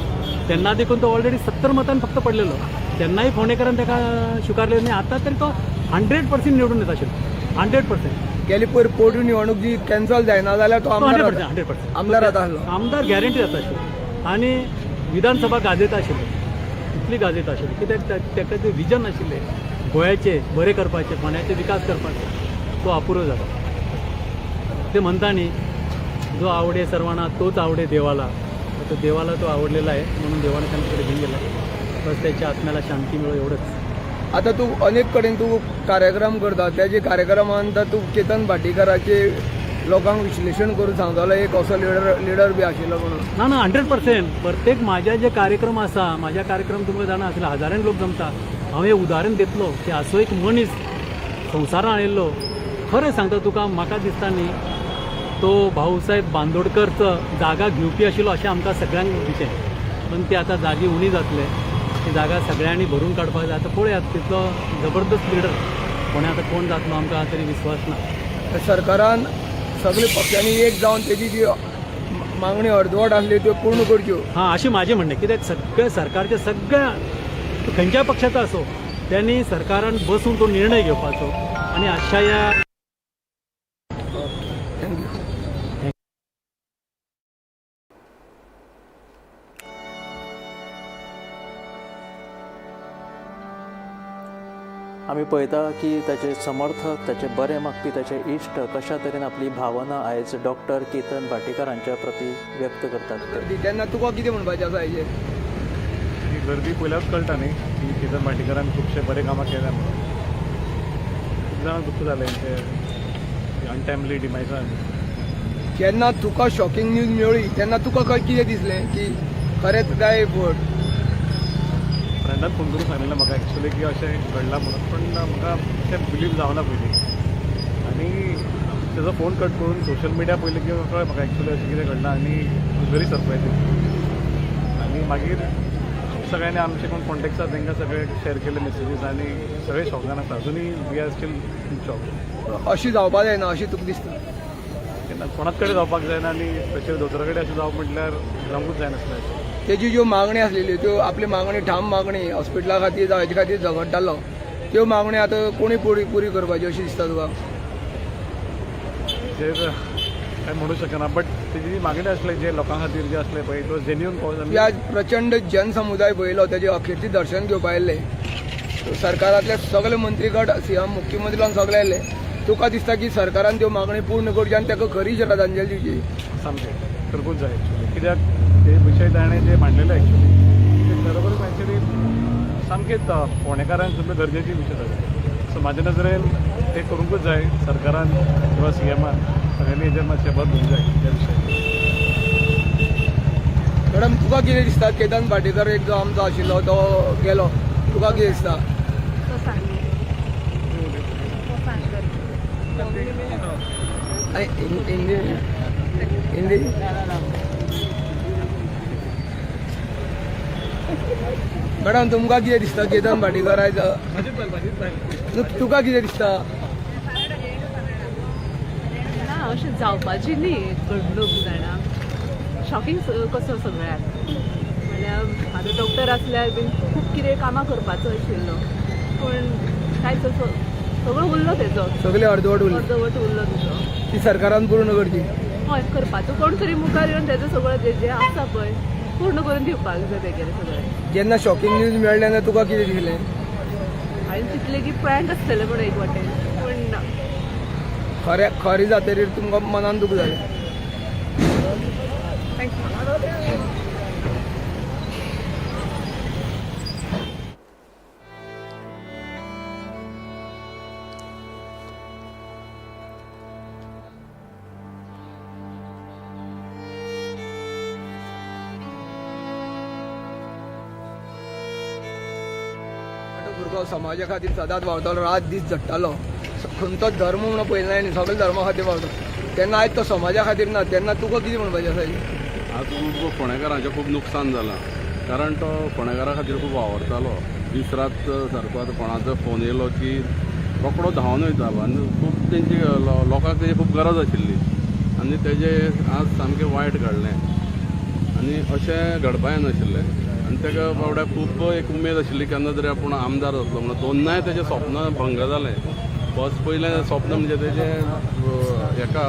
तेन्ना देखून तो ऑलरेडी 70 मतान फक्त पडलेलो. तेन्नाय फोंडेकारान ताका स्विकारलें आनी आतां तरी तो 100% निवडून येता आशिल्लो, 100%. गेली पयर पोटू निवडणूक जी कॅन्सल जायना जाल्यार तो आमदार हंड्रेड जाता. पर्सेंट, 100%. आमदार जाता आसलो. आमदार गॅरंटी जाता आशिल्लो आनी विधानसभा गाजयता आशिल्लो, इतली गाजयता आशिल्ली. कित्याक ताका तें विजन आशिल्लें गोंयाचें बरें करपाचें, फोंड्याचें विकास करपाचो, तो अपुरो जाला. ते म्हणता न्ही, जो आवडे सर्वांना तोच आवडे देवाला. तो देवाला तो आवडलेला आहे म्हणून देवाने त्यांना तिकडे घेऊन गेला. बस, त्याच्या आत्म्याला शांती मिळो एवढंच. आता तूं अनेक कडेन तूं कार्यक्रम करता, त्याजे कार्यक्रमान तूं केतन भाटीकाराचे लोकांक विश्लेशण करून सांगतालो एक असो लिडर बी आशिल्लो म्हणून. ना ना, 100%. प्रत्येक माझ्या जे कार्यक्रम आसा, माझ्या कार्यक्रम तुमकां जाणा आसले, हजारांनी लोक जमता. हांव हें उदाहरण दितलो की असो एक मनीस संवसारान आयिल्लो. खरें सांगता तुका, म्हाका दिसता न्ही, तो भाऊसाहेब बांदोडकरचो जागा घेवपी आशिल्लो अशें आमकां सगळ्यांक दिशें. पण ते आतां जागी उणी जातले, ती जागा सगळ्यांनी भरून काडपाक जाय. आतां पळयात, तितलो जबरदस्त लिडर कोणें आतां कोण जातलो आमकां तरी विस्वास ना. सरकारान सगळे पक्षांनी एक जावन तेजी जी मागणी अर्दवट आसली त्यो पूर्ण करच्यो. हां, अशें म्हाजें म्हणणें. कित्याक सगळ्या सरकारचे, सगळ्या खंयच्याय पक्षाचो आसो, त्यांनी सरकारान बसून तो निर्णय घेवपाचो आनी अशा ह्या thank you. आमी पळयता की ताचे समर्थक, ताचे बरे मागपी, ताचे इश्ट कशा तरेन आपली भावना आयज डॉक्टर केतन भाटीकार हांच्या प्रती व्यक्त करतात ते. तेन्ना तुका कितें म्हणपाचें आसा हेजेर? ही गर्दी पयल्यारूच कळटा न्ही की केतन भाटीकारान खुबशे बरे कामां केल्या म्हणून. खूब जाणांक दुख्ख जालें ते अनटायमली डिमायसान. जेन्ना तुका शॉकिंग न्यूज मेळ्ळी तेन्ना तुका खंय कितें दिसलें की खरेंच जाय फट? फ्रेंडान फोन करून सांगलेलें म्हाका एक्चुअली की अशें घडलां म्हणून, पूण म्हाका तें बिलीव जावना पयलीं. आनी तेजो फोन कट करून सोशल मिडिया पयलें की कळ्ळें म्हाका एक्चुअली अशें कितें घडलां आनी व्हेरी सरप्रायजींग. आनी मागीर सगळ्यांनी आमचे कोण कॉन्टेक्ट्स आसा तांकां सगळे शेअर केले मेसेजीस आनी सगळे शॉकान आसा अजुनूय. We are still in shock. अशी जावपा जायना अशी तुका दिसता? केन्ना कोणाच कडेन जावपाक जायना आनी स्पेशली दोतोरा कडेन अशें जावप म्हटल्यार जावंकूच जायनासलें अशें. तेजी ज्यो मागणी आसलेल्यो त्यो आपली मागणी, ठाम मागणी हॉस्पिटला खातीर जावं हेजे खातीर झगडटालो, त्यो मागणी आतां कोणी पुरी पुरी करपाची अशी दिसता तुका? चेर कांय म्हणू शकना, बट तेजी जी मागणी आसली, जे लोकां खातीर जे आसलें पळय, it was genuine cause. तुवें आज प्रचंड जनसमुदाय पळयलो, तेजे अखेरचें दर्शन घेवपा आयिल्ले, सरकारांतले सगळे मंत्रीगट, सीएम, मुख्यमंत्री लावन सगळे आयिल्ले. तुका दिसता की सरकारान त्यो मागणी पूर्ण करची आनी ताका खरी श्रद्धांजली दिवची? सामकें करपूच जाय एक्चुअली, कित्याक ते विशय ताणें जे मांडलेले एक्चुअली ते बरोबरूच एक्चुअली सामकेच फोंडेकारांक सुद्दां गरजेची विशय जाले. सो म्हाज्या नदरेन ते करूंकूच जाय सरकारान किंवा सीएमान, सगळ्यांनी हेजेर मातशें भर दिवंक जाय त्या विशयाचेर. मॅडम, तुका कितें दिसता? केतन भाटीकर एक जो आमचो आशिल्लो तो गेलो, तुका कितें दिसता? तो सांग, तो सांग. आनी हिंदी हिंदी. मॅडम, तुमकां कितें दिसता केतन भाटीकर आयज, तुका कितें दिसता? ना, अशें जावपाची न्ही घडणूक जाणा. शॉकिंग कसो सगळ्याक. म्हणल्यार आतां डॉक्टर आसल्यार बीन खूब कितें कामां करपाचो आशिल्लो, पूण कांयच असो सगळो उरलो तेजो. सगळे अर्दवट उरले. अर्दवट उरलो तेजो. ती सरकारान पूर्ण करची. हय, करपाचो कोण तरी मुखार येवन तेजो सगळो जें जें आसा पळय पूर्ण करून दिवपाक जाय तेगेलें सगळें. जेन्ना शॉकिंग न्यूज मेळ्ळें तेन्ना तुका कितें दिसलें? हांवें चिंतलें की प्रँक आसतलें म्हूण एक वाटेन, पूण ना. खरें खरें जातरीर तुमकां मनान दूख जालें? Thank you. भुरगो समाजा खातीर सदांच वावतालो, रात दीस झडटालो. खंयचो धर्म म्हणून पळयना न्ही, सगळे धर्मा खातीर वावता. तेन्ना आयज तो समाजा खातीर ना तेन्ना तुका कितें म्हणपाचें आसा? आज खूब फोंडेकारांचें खूब नुकसान जालां, कारण तो फोंडेकारां खातीर खूब वावरतालो दीस रात सारको. आतां कोणाचो फोन येयलो की रोकडो धांवन वयतालो आनी खूब तेंची लोकांक तेजी खूब गरज आशिल्ली आनी तेजें आज सामकें वायट घडलें आनी अशें घडपा येनाशिल्लें. आनी ताका बाबड्याक खूब एक उमेद आशिल्ली केन्ना तरी आपूण आमदार जातलो म्हणून. दोनाय तेजें स्वप्न भंग जालें. फर्स्ट पयलें स्वप्न म्हणजे तेजें हेका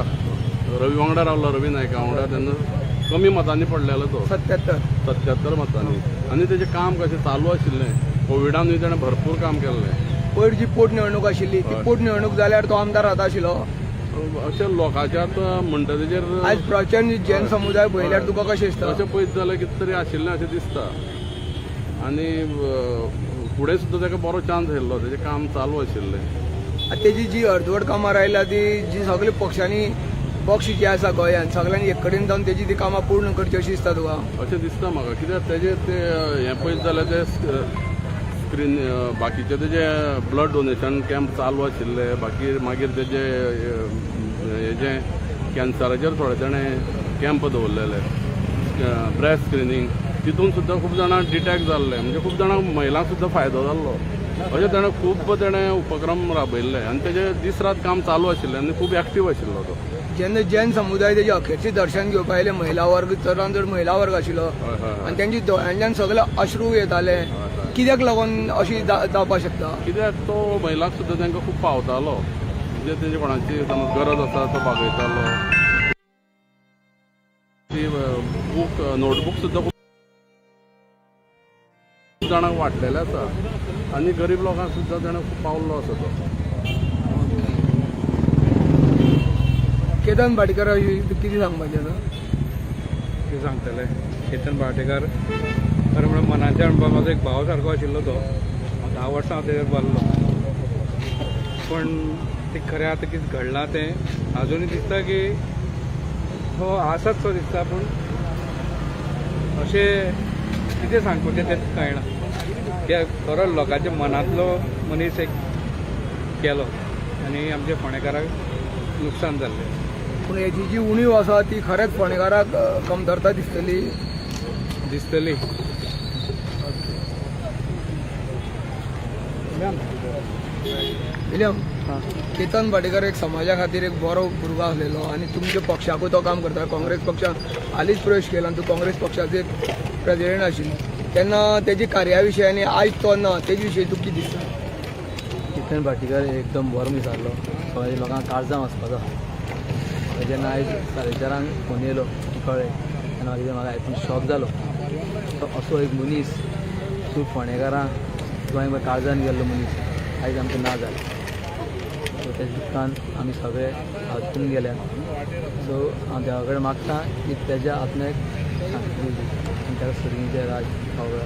रवी वांगडा रावलो, रवी नायका वांगडा, तेन्ना कमी मतांनी पडलेलो तो, 77. 77 मतांनी. आनी तेजें काम कशें चालू आशिल्लें, कोविडानूय ताणें भरपूर काम केल्लें. पयर जी पोटनिवडणूक आशिल्ली ती पोटनिवडणूक जाल्यार तो आमदार जाता आशिल्लो. अशें लोकांच्या आतां म्हणटा तेजेर आयज प्रचंड जैन समुदाय पळयल्यार तुका कशें दिसता? अशें पळयत जाल्यार कितें तरी आशिल्लें अशें दिसता. आनी फुडें सुद्दां ताका बरो चान्स आशिल्लो, तेजें काम चालू आशिल्लें. तेजी जी अर्दवट कामां रायल्या ती जी सगळे पक्षांनी, पक्ष जे आसा गोंयांत सगळ्यांनी एक कडेन जावन तेजी ती कामां पूर्ण करची अशी दिसता तुका? अशें दिसता म्हाका, कित्याक तेजें ते हें पळयत जाल्यार ते स्क्रीन बाकीचे तेजे ब्लड डोनेशन कॅम्प चालू आशिल्ले, बाकी मागीर तेजे हेजें कॅन्सराचेर थोडे ताणें कॅम्प दवरलेले, ब्रेस्ट स्क्रिनींग, तितून सुद्दां खूब जाणां डिटॅक्ट जाल्ले, म्हणजे खूब जाणां महिलांक सुद्दां फायदो जाल्लो. अशें ताणें खूब ताणें उपक्रम राबयल्ले आनी तेजें दीस रात काम चालू आशिल्लें आनी खूब एक्टीव आशिल्लो तो. जेन्ना जैन समुदाय तेजे अखेरचें दर्शन घेवपा आयले, महिला वर्ग, चडान चड महिला वर्ग आशिल्लो हय हय आनी तेंच्या दोळ्यांतल्यान सगळे अश्रू येताले, कित्याक लागून अशी जावपाक शकता? कित्याक तो महिलांक सुद्दां तांकां खूब पावतालो, म्हणजे तेंची कोणाची समज गरज आसा तो भागयतालो. ती बूक, नोटबूक सुद्दां खूब जाणांक वांटलेले आसा आनी गरीब लोकांक सुद्दां ताणें खूब पावल्लो आसा तो. केतन भाटकर कितें सांगपाचें आसा? कितें सांगतले, केतन भाटेकार खरें म्हणल्यार मनाच्या म्हणपा म्हाजो एक भाव सारको आशिल्लो तो. हांव 10 वर्सां हांव तेजेर बारलो, पूण तें खरें आतां कितें घडलां तें आजुनूय दिसता की तो आसाच सो दिसता, पूण अशें कितें सांगपाचें तें कळना. कित्याक खरो लोकांच्या मनांतलो मनीस एक गेलो आनी आमच्या फोंडेकाराक नुकसान जाल्लें. पूण हेजी जी उणीव आसा ती खरेंच फोंडेकाराक कमतरता दिसतली. दिसतली. विलियम, केतन भाटीकर एक समाजा खातीर एक बरो भुरगो आसलेलो आनी तुमच्या पक्षाकूय तो काम करता. काँग्रेस पक्षान हालींच प्रवेश केला आनी तूं काँग्रेस पक्षाचो एक प्रेजिडेंट आशिल्लो तेन्ना तेजी कार्या विशयी आनी आयज तो ना तेजे विशयी तुका कितें दिसता? केतन भाटीकर एकदम बरो मनीस आहलो, सगळ्या लोकांक काळजां वचपाचो. जेन्ना आयज 4:30 फोन येयलो कळ्ळें तेन्ना म्हाका म्हाका आयकून शॉक जालो. असो एक मनीस तूं फोंडेकारांक गोंय काळजान गेल्लो मनीस आयज आमकां ना जालो. सो तेज्या दुख्खान आमी सगळे हातून गेल्या. सो हांव देवा कडेन मागता की तेज्या आत्म्याक शांती दिवची आनी ताका सर्गीचें राज पावळा.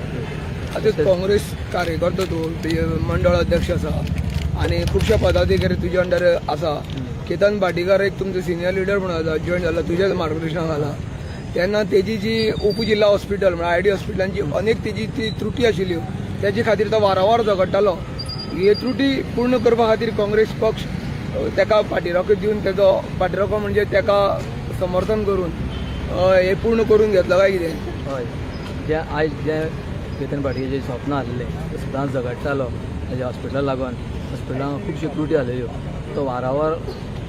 आतां काँग्रेस कार्यकर्तो तूं, मंडळ अध्यक्ष आसा आनी खुबशे पदाधिकारी तुजे अंडर आसा. केतन भाटीकर एक तुमचो सिनियर लिडर म्हणून आसा, जॉयन जाला तुज्याच मार्गदर्शना खाला. तेन्ना तेजी जी उपजिल्हा हॉस्पिटल म्हळ्यार आयडी हॉस्पिटलांची अनेक तेजी ती त्रुटी आशिल्ल्यो तेजे खातीर तो वारंवार झगडटालो. हे त्रुटी पूर्ण करपा खातीर काँग्रेस पक्ष तेका पाठीराखो दिवन, तेजो पाठीराखो म्हणजे तेका समर्थन करून हे पूर्ण करून घेतलो काय कितें? हय, जे आयज जे केतन भाटकीचें स्वप्न आसलें ते सदांच झगडटालो तेज्या हॉस्पिटलाक लागून. हॉस्पिटलान खुबश्यो त्रुटी आसलेल्यो, तो वारांवार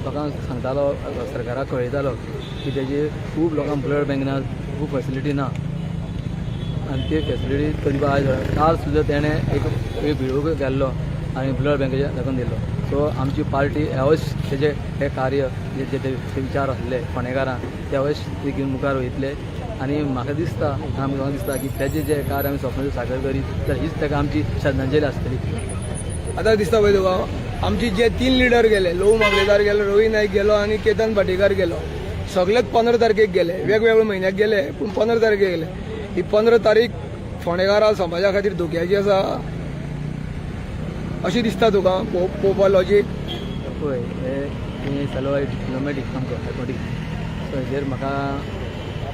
लोकांक सांगतालो, सरकाराक कळयतालो की तेजी खूब लोकांक ब्लड बँक ना, खूब फेसिलिटी ना आनी ते फेसिलिटी तरी आयज काल सुद्दां तेणें एक व्हिडियो केल्लो आनी ब्लड बँकेचे दाखोवन दिल्लो. सो आमची पार्टी ह्यावच तेजे हे कार्य जे ते विचार आसले फोंडेकारांक त्यावच ते घेवन मुखार वयतले. आनी म्हाका दिसता, आमकां दिसता की तेजे जे कार्य आमी स्वप्न साकार करीत तर हीच ताका आमची श्रद्धांजली आसतली. आतां दिसता पळय तुका आमची जे 3 लिडर गेले, लहू मामलेदार गेलो, रवी नायक गेलो आनी केतन भाटीकार गेलो, सगळेच 15 तारखेक गेले, वेगवेगळ्या म्हयन्याक गेले पूण 15 तारखेक गेले. ही 15 तारीख फोंडेकारा समाजा खातीर धोक्याची आसा अशें दिसता तुका पळोवपा लॉजीक? पळय हें सलो डिप्लोमॅटीक सामको हायपोटीक, सो हेजेर म्हाका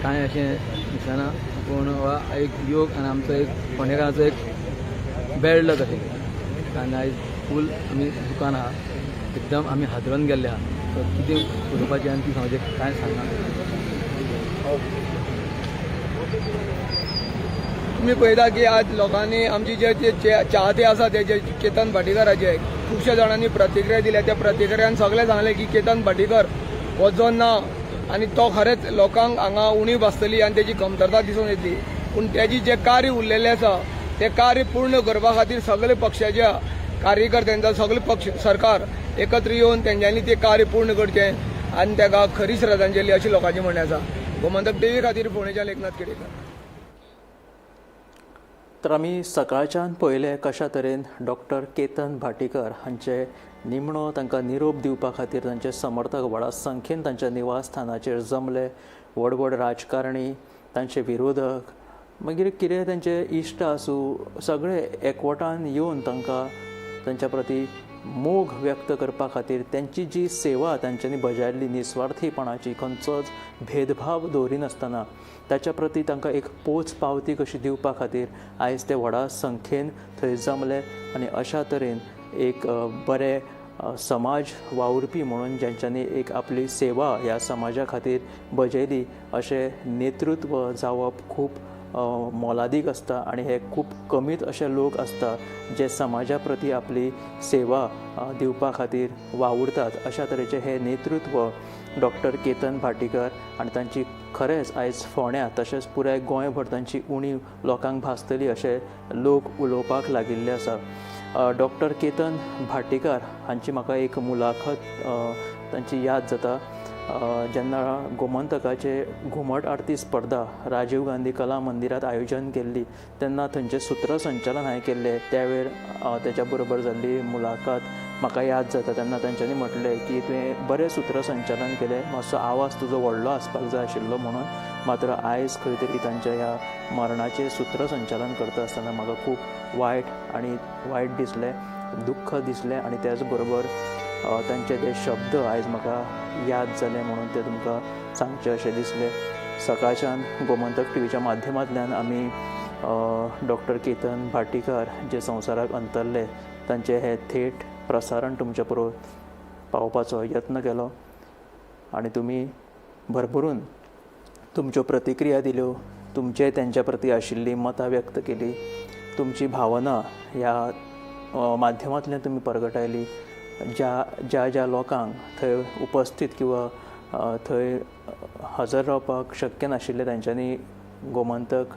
कांय अशें दिसना, पूण हो एक योग आनी आमचो एक फोंडेकाराचो एक बॅड लक अशें. आनी आयज फूल आमी दुकान आहा, एकदम आमी हादरून गेल्ले आहा. सो कितें उलोवपाचें आनी कितें सांगपाचें कांय सांगना. तुमी पळयता की आज लोकांनी आमची जे जे चाहते आसा ते जे केतन भाटीकाराचे, खुबश्या जाणांनी प्रतिक्रिया दिल्या. त्या प्रतिक्रियान सगळे सांगले की केतन भाटीकर हो जो ना आनी तो खरेंच लोकांक हांगा उणीव भासतली आनी तेजी कमतरता दिसून येतली, पूण तेजी जे कार्य उरलेलें आसा तें कार्य पूर्ण करपा खातीर सगळे पक्षाच्या कार्यकर्त्यांचा, सगळे पक्ष, सरकार एकत्र येवन तेंच्यांनी तें कार्य पूर्ण करचें आनी ताका खरी श्रद्धांजली अशी लोकांची म्हणणें आसा. गोमंतक टीव्ही खातीर फोंडेच्यान एकनाथ केळेकर. तर आमी सकाळच्यान पळयलें कशा तरेन डॉक्टर केतन भाटीकर हांचे निमणो तांकां निरोप दिवपा खातीर तांचे समर्थक व्हडा संख्येन तांच्या निवासस्थानाचेर जमले. व्हड व्हड राजकारणी, तांचे विरोधक, मागीर कितें तांचे इश्ट आसूं, सगळे एकवटान येवन तांकां तांच्या प्रती मोग व्यक्त करपा खातीर, तांची जी सेवा तांच्यांनी बजायल्ली निस्वार्थीपणाची, खंयचोच भेदभाव दवरिनासतना, ताच्या प्रती तांकां एक पोच पावती कशी दिवपा खातीर आयज ते व्हडा संख्येन थंय जमले. आनी अशा तरेन एक बरे समाज वावुरपी म्हणून ज्यांच्यांनी एक आपली सेवा ह्या समाजा खातीर बजयली, अशें नेतृत्व जावप खूब मोलादीक आसता आनी हे खूब कमीच अशे लोक आसता जे समाजा प्रती आपली सेवा दिवपा खातीर वावुरतात. अशा तरेचें हें नेतृत्व डॉक्टर केतन भाटीकर आनी तांची खरेंच आयज फोंड्या तशेंच पुराय गोंयभर तांची उणीव लोकांक भासतली अशें लोक उलोवपाक लागिल्ले आसा. डॉक्टर केतन भाटीकार हांची म्हाका एक मुलाखत तांची याद जाता, जेन्ना गोमंतकाचे घुमट आरती स्पर्धा राजीव गांधी कला मंदिरांत आयोजन केल्ली तेन्ना थंयचें सुत्रसंचालन हांवें केल्लें. त्या वेळ तेच्या बरोबर जाल्ली मुलाखत म्हाका याद जाता. तेन्ना तांच्यांनी म्हटलें की तुवें बरें सुत्रसंचालन केलें, मातसो आवाज तुजो व्हडलो आसपाक जाय आशिल्लो म्हणून. मात्र आयज खंय तरी तांच्या ह्या मरणाचें सुत्रसंचालन करता आसतना म्हाका खूब वायट आनी वायट दिसलें, दुख्ख दिसलें आनी त्याच बरोबर तांचे ते शब्द आयज म्हाका याद जाले म्हणून ते तुमकां सांगचें अशें दिसलें. सकाळच्यान गोमंतक टीव्हीच्या माध्यमांतल्यान आमी डॉक्टर केतन भाटीकार जे संवसाराक अंतरले तांचें हें थेट प्रसारण तुमच्या बरोबर पावोवपाचो यत्न केलो आनी तुमी भरभरून तुमच्यो प्रतिक्रिया दिल्यो, तुमचे तेंच्या प्रती आशिल्ली मतां व्यक्त केली, तुमची भावना ह्या माध्यमांतल्यान तुमी परगटायली. ज्या ज्या ज्या लोकांक थंय उपस्थीत किंवा थंय हजर रावपाक शक्य नाशिल्लें तांच्यांनी गोमंतक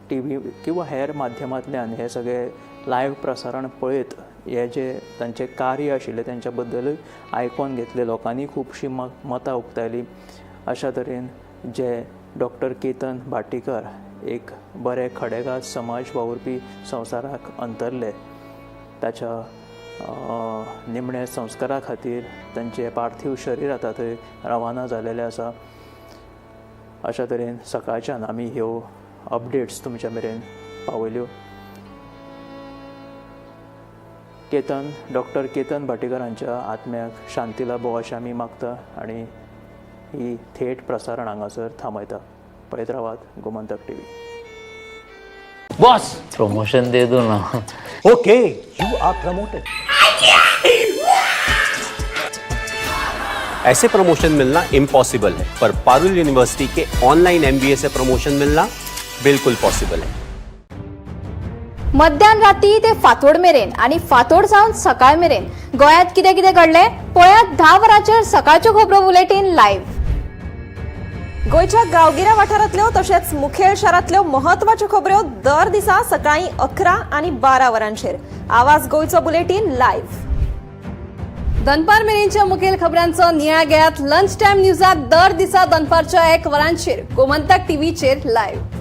टीव्ही किंवा हेर माध्यमांतल्यान हें सगळें लायव्ह प्रसारण पळयत हे जे तांचें कार्य आशिल्लें तांच्या बद्दलूय आयकोन घेतलें. लोकांनी खुबशीं मतां उक्तायलीं. अशा तरेन जे डॉक्टर केतन भाटीकर एक बरे खडेगांठ समाज वावुरपी संवसाराक अंतरले, ताच्या निमणे संस्कारा खातीर तांचें पार्थीव शरीर आतां थंय रवाना जालेलें आसा. अशा तरेन सकाळच्यान आमी ह्यो अपडेट्स तुमच्या मेरेन पावयल्यो. केतन डॉक्टर केतन भाटीकर हांच्या आत्म्याक शांती लाभो अशें आमी मागता आनी ही थेट प्रसारण हांगासर थांबयता. पळयत रावात गोमंतक टीव्ही. बॉस, प्रमोशन दे दो ना. Okay, you are promoted. ऐसे प्रमोशन मिलना इम्पॉसिबल है, पर पारुल यूनिवर्सिटी के ऑनलाइन एमबीए से प्रमोशन मिलना बिल्कुल पॉसिबल है. मध्यान राती ते फांतोड मेरेन आनी फांतोड सावन सकाळ मेरेन गोंयांत कितें कितें घडलें पळयात 10 वरांचेर सकाळच्यो खबरो बुलेटीन लायव्ह. गोंयच्या गांवगिऱ्या वाठारांतल्यो तशेंच मुखेल शारांतल्यो म्हत्वाच्यो खबऱ्यो दर दिसा सकाळीं 11 आनी 12 वरांचेर आवाज गोंयचो बुलेटीन लायव्ह. दनपार मेरेनच्या मुखेल खबरांचो नियाळ घेयात लंच टायम न्यूजात दर दिसा दनपारच्या 1 वरांचेर गोमंतक टीव्हीचेर लायव्ह.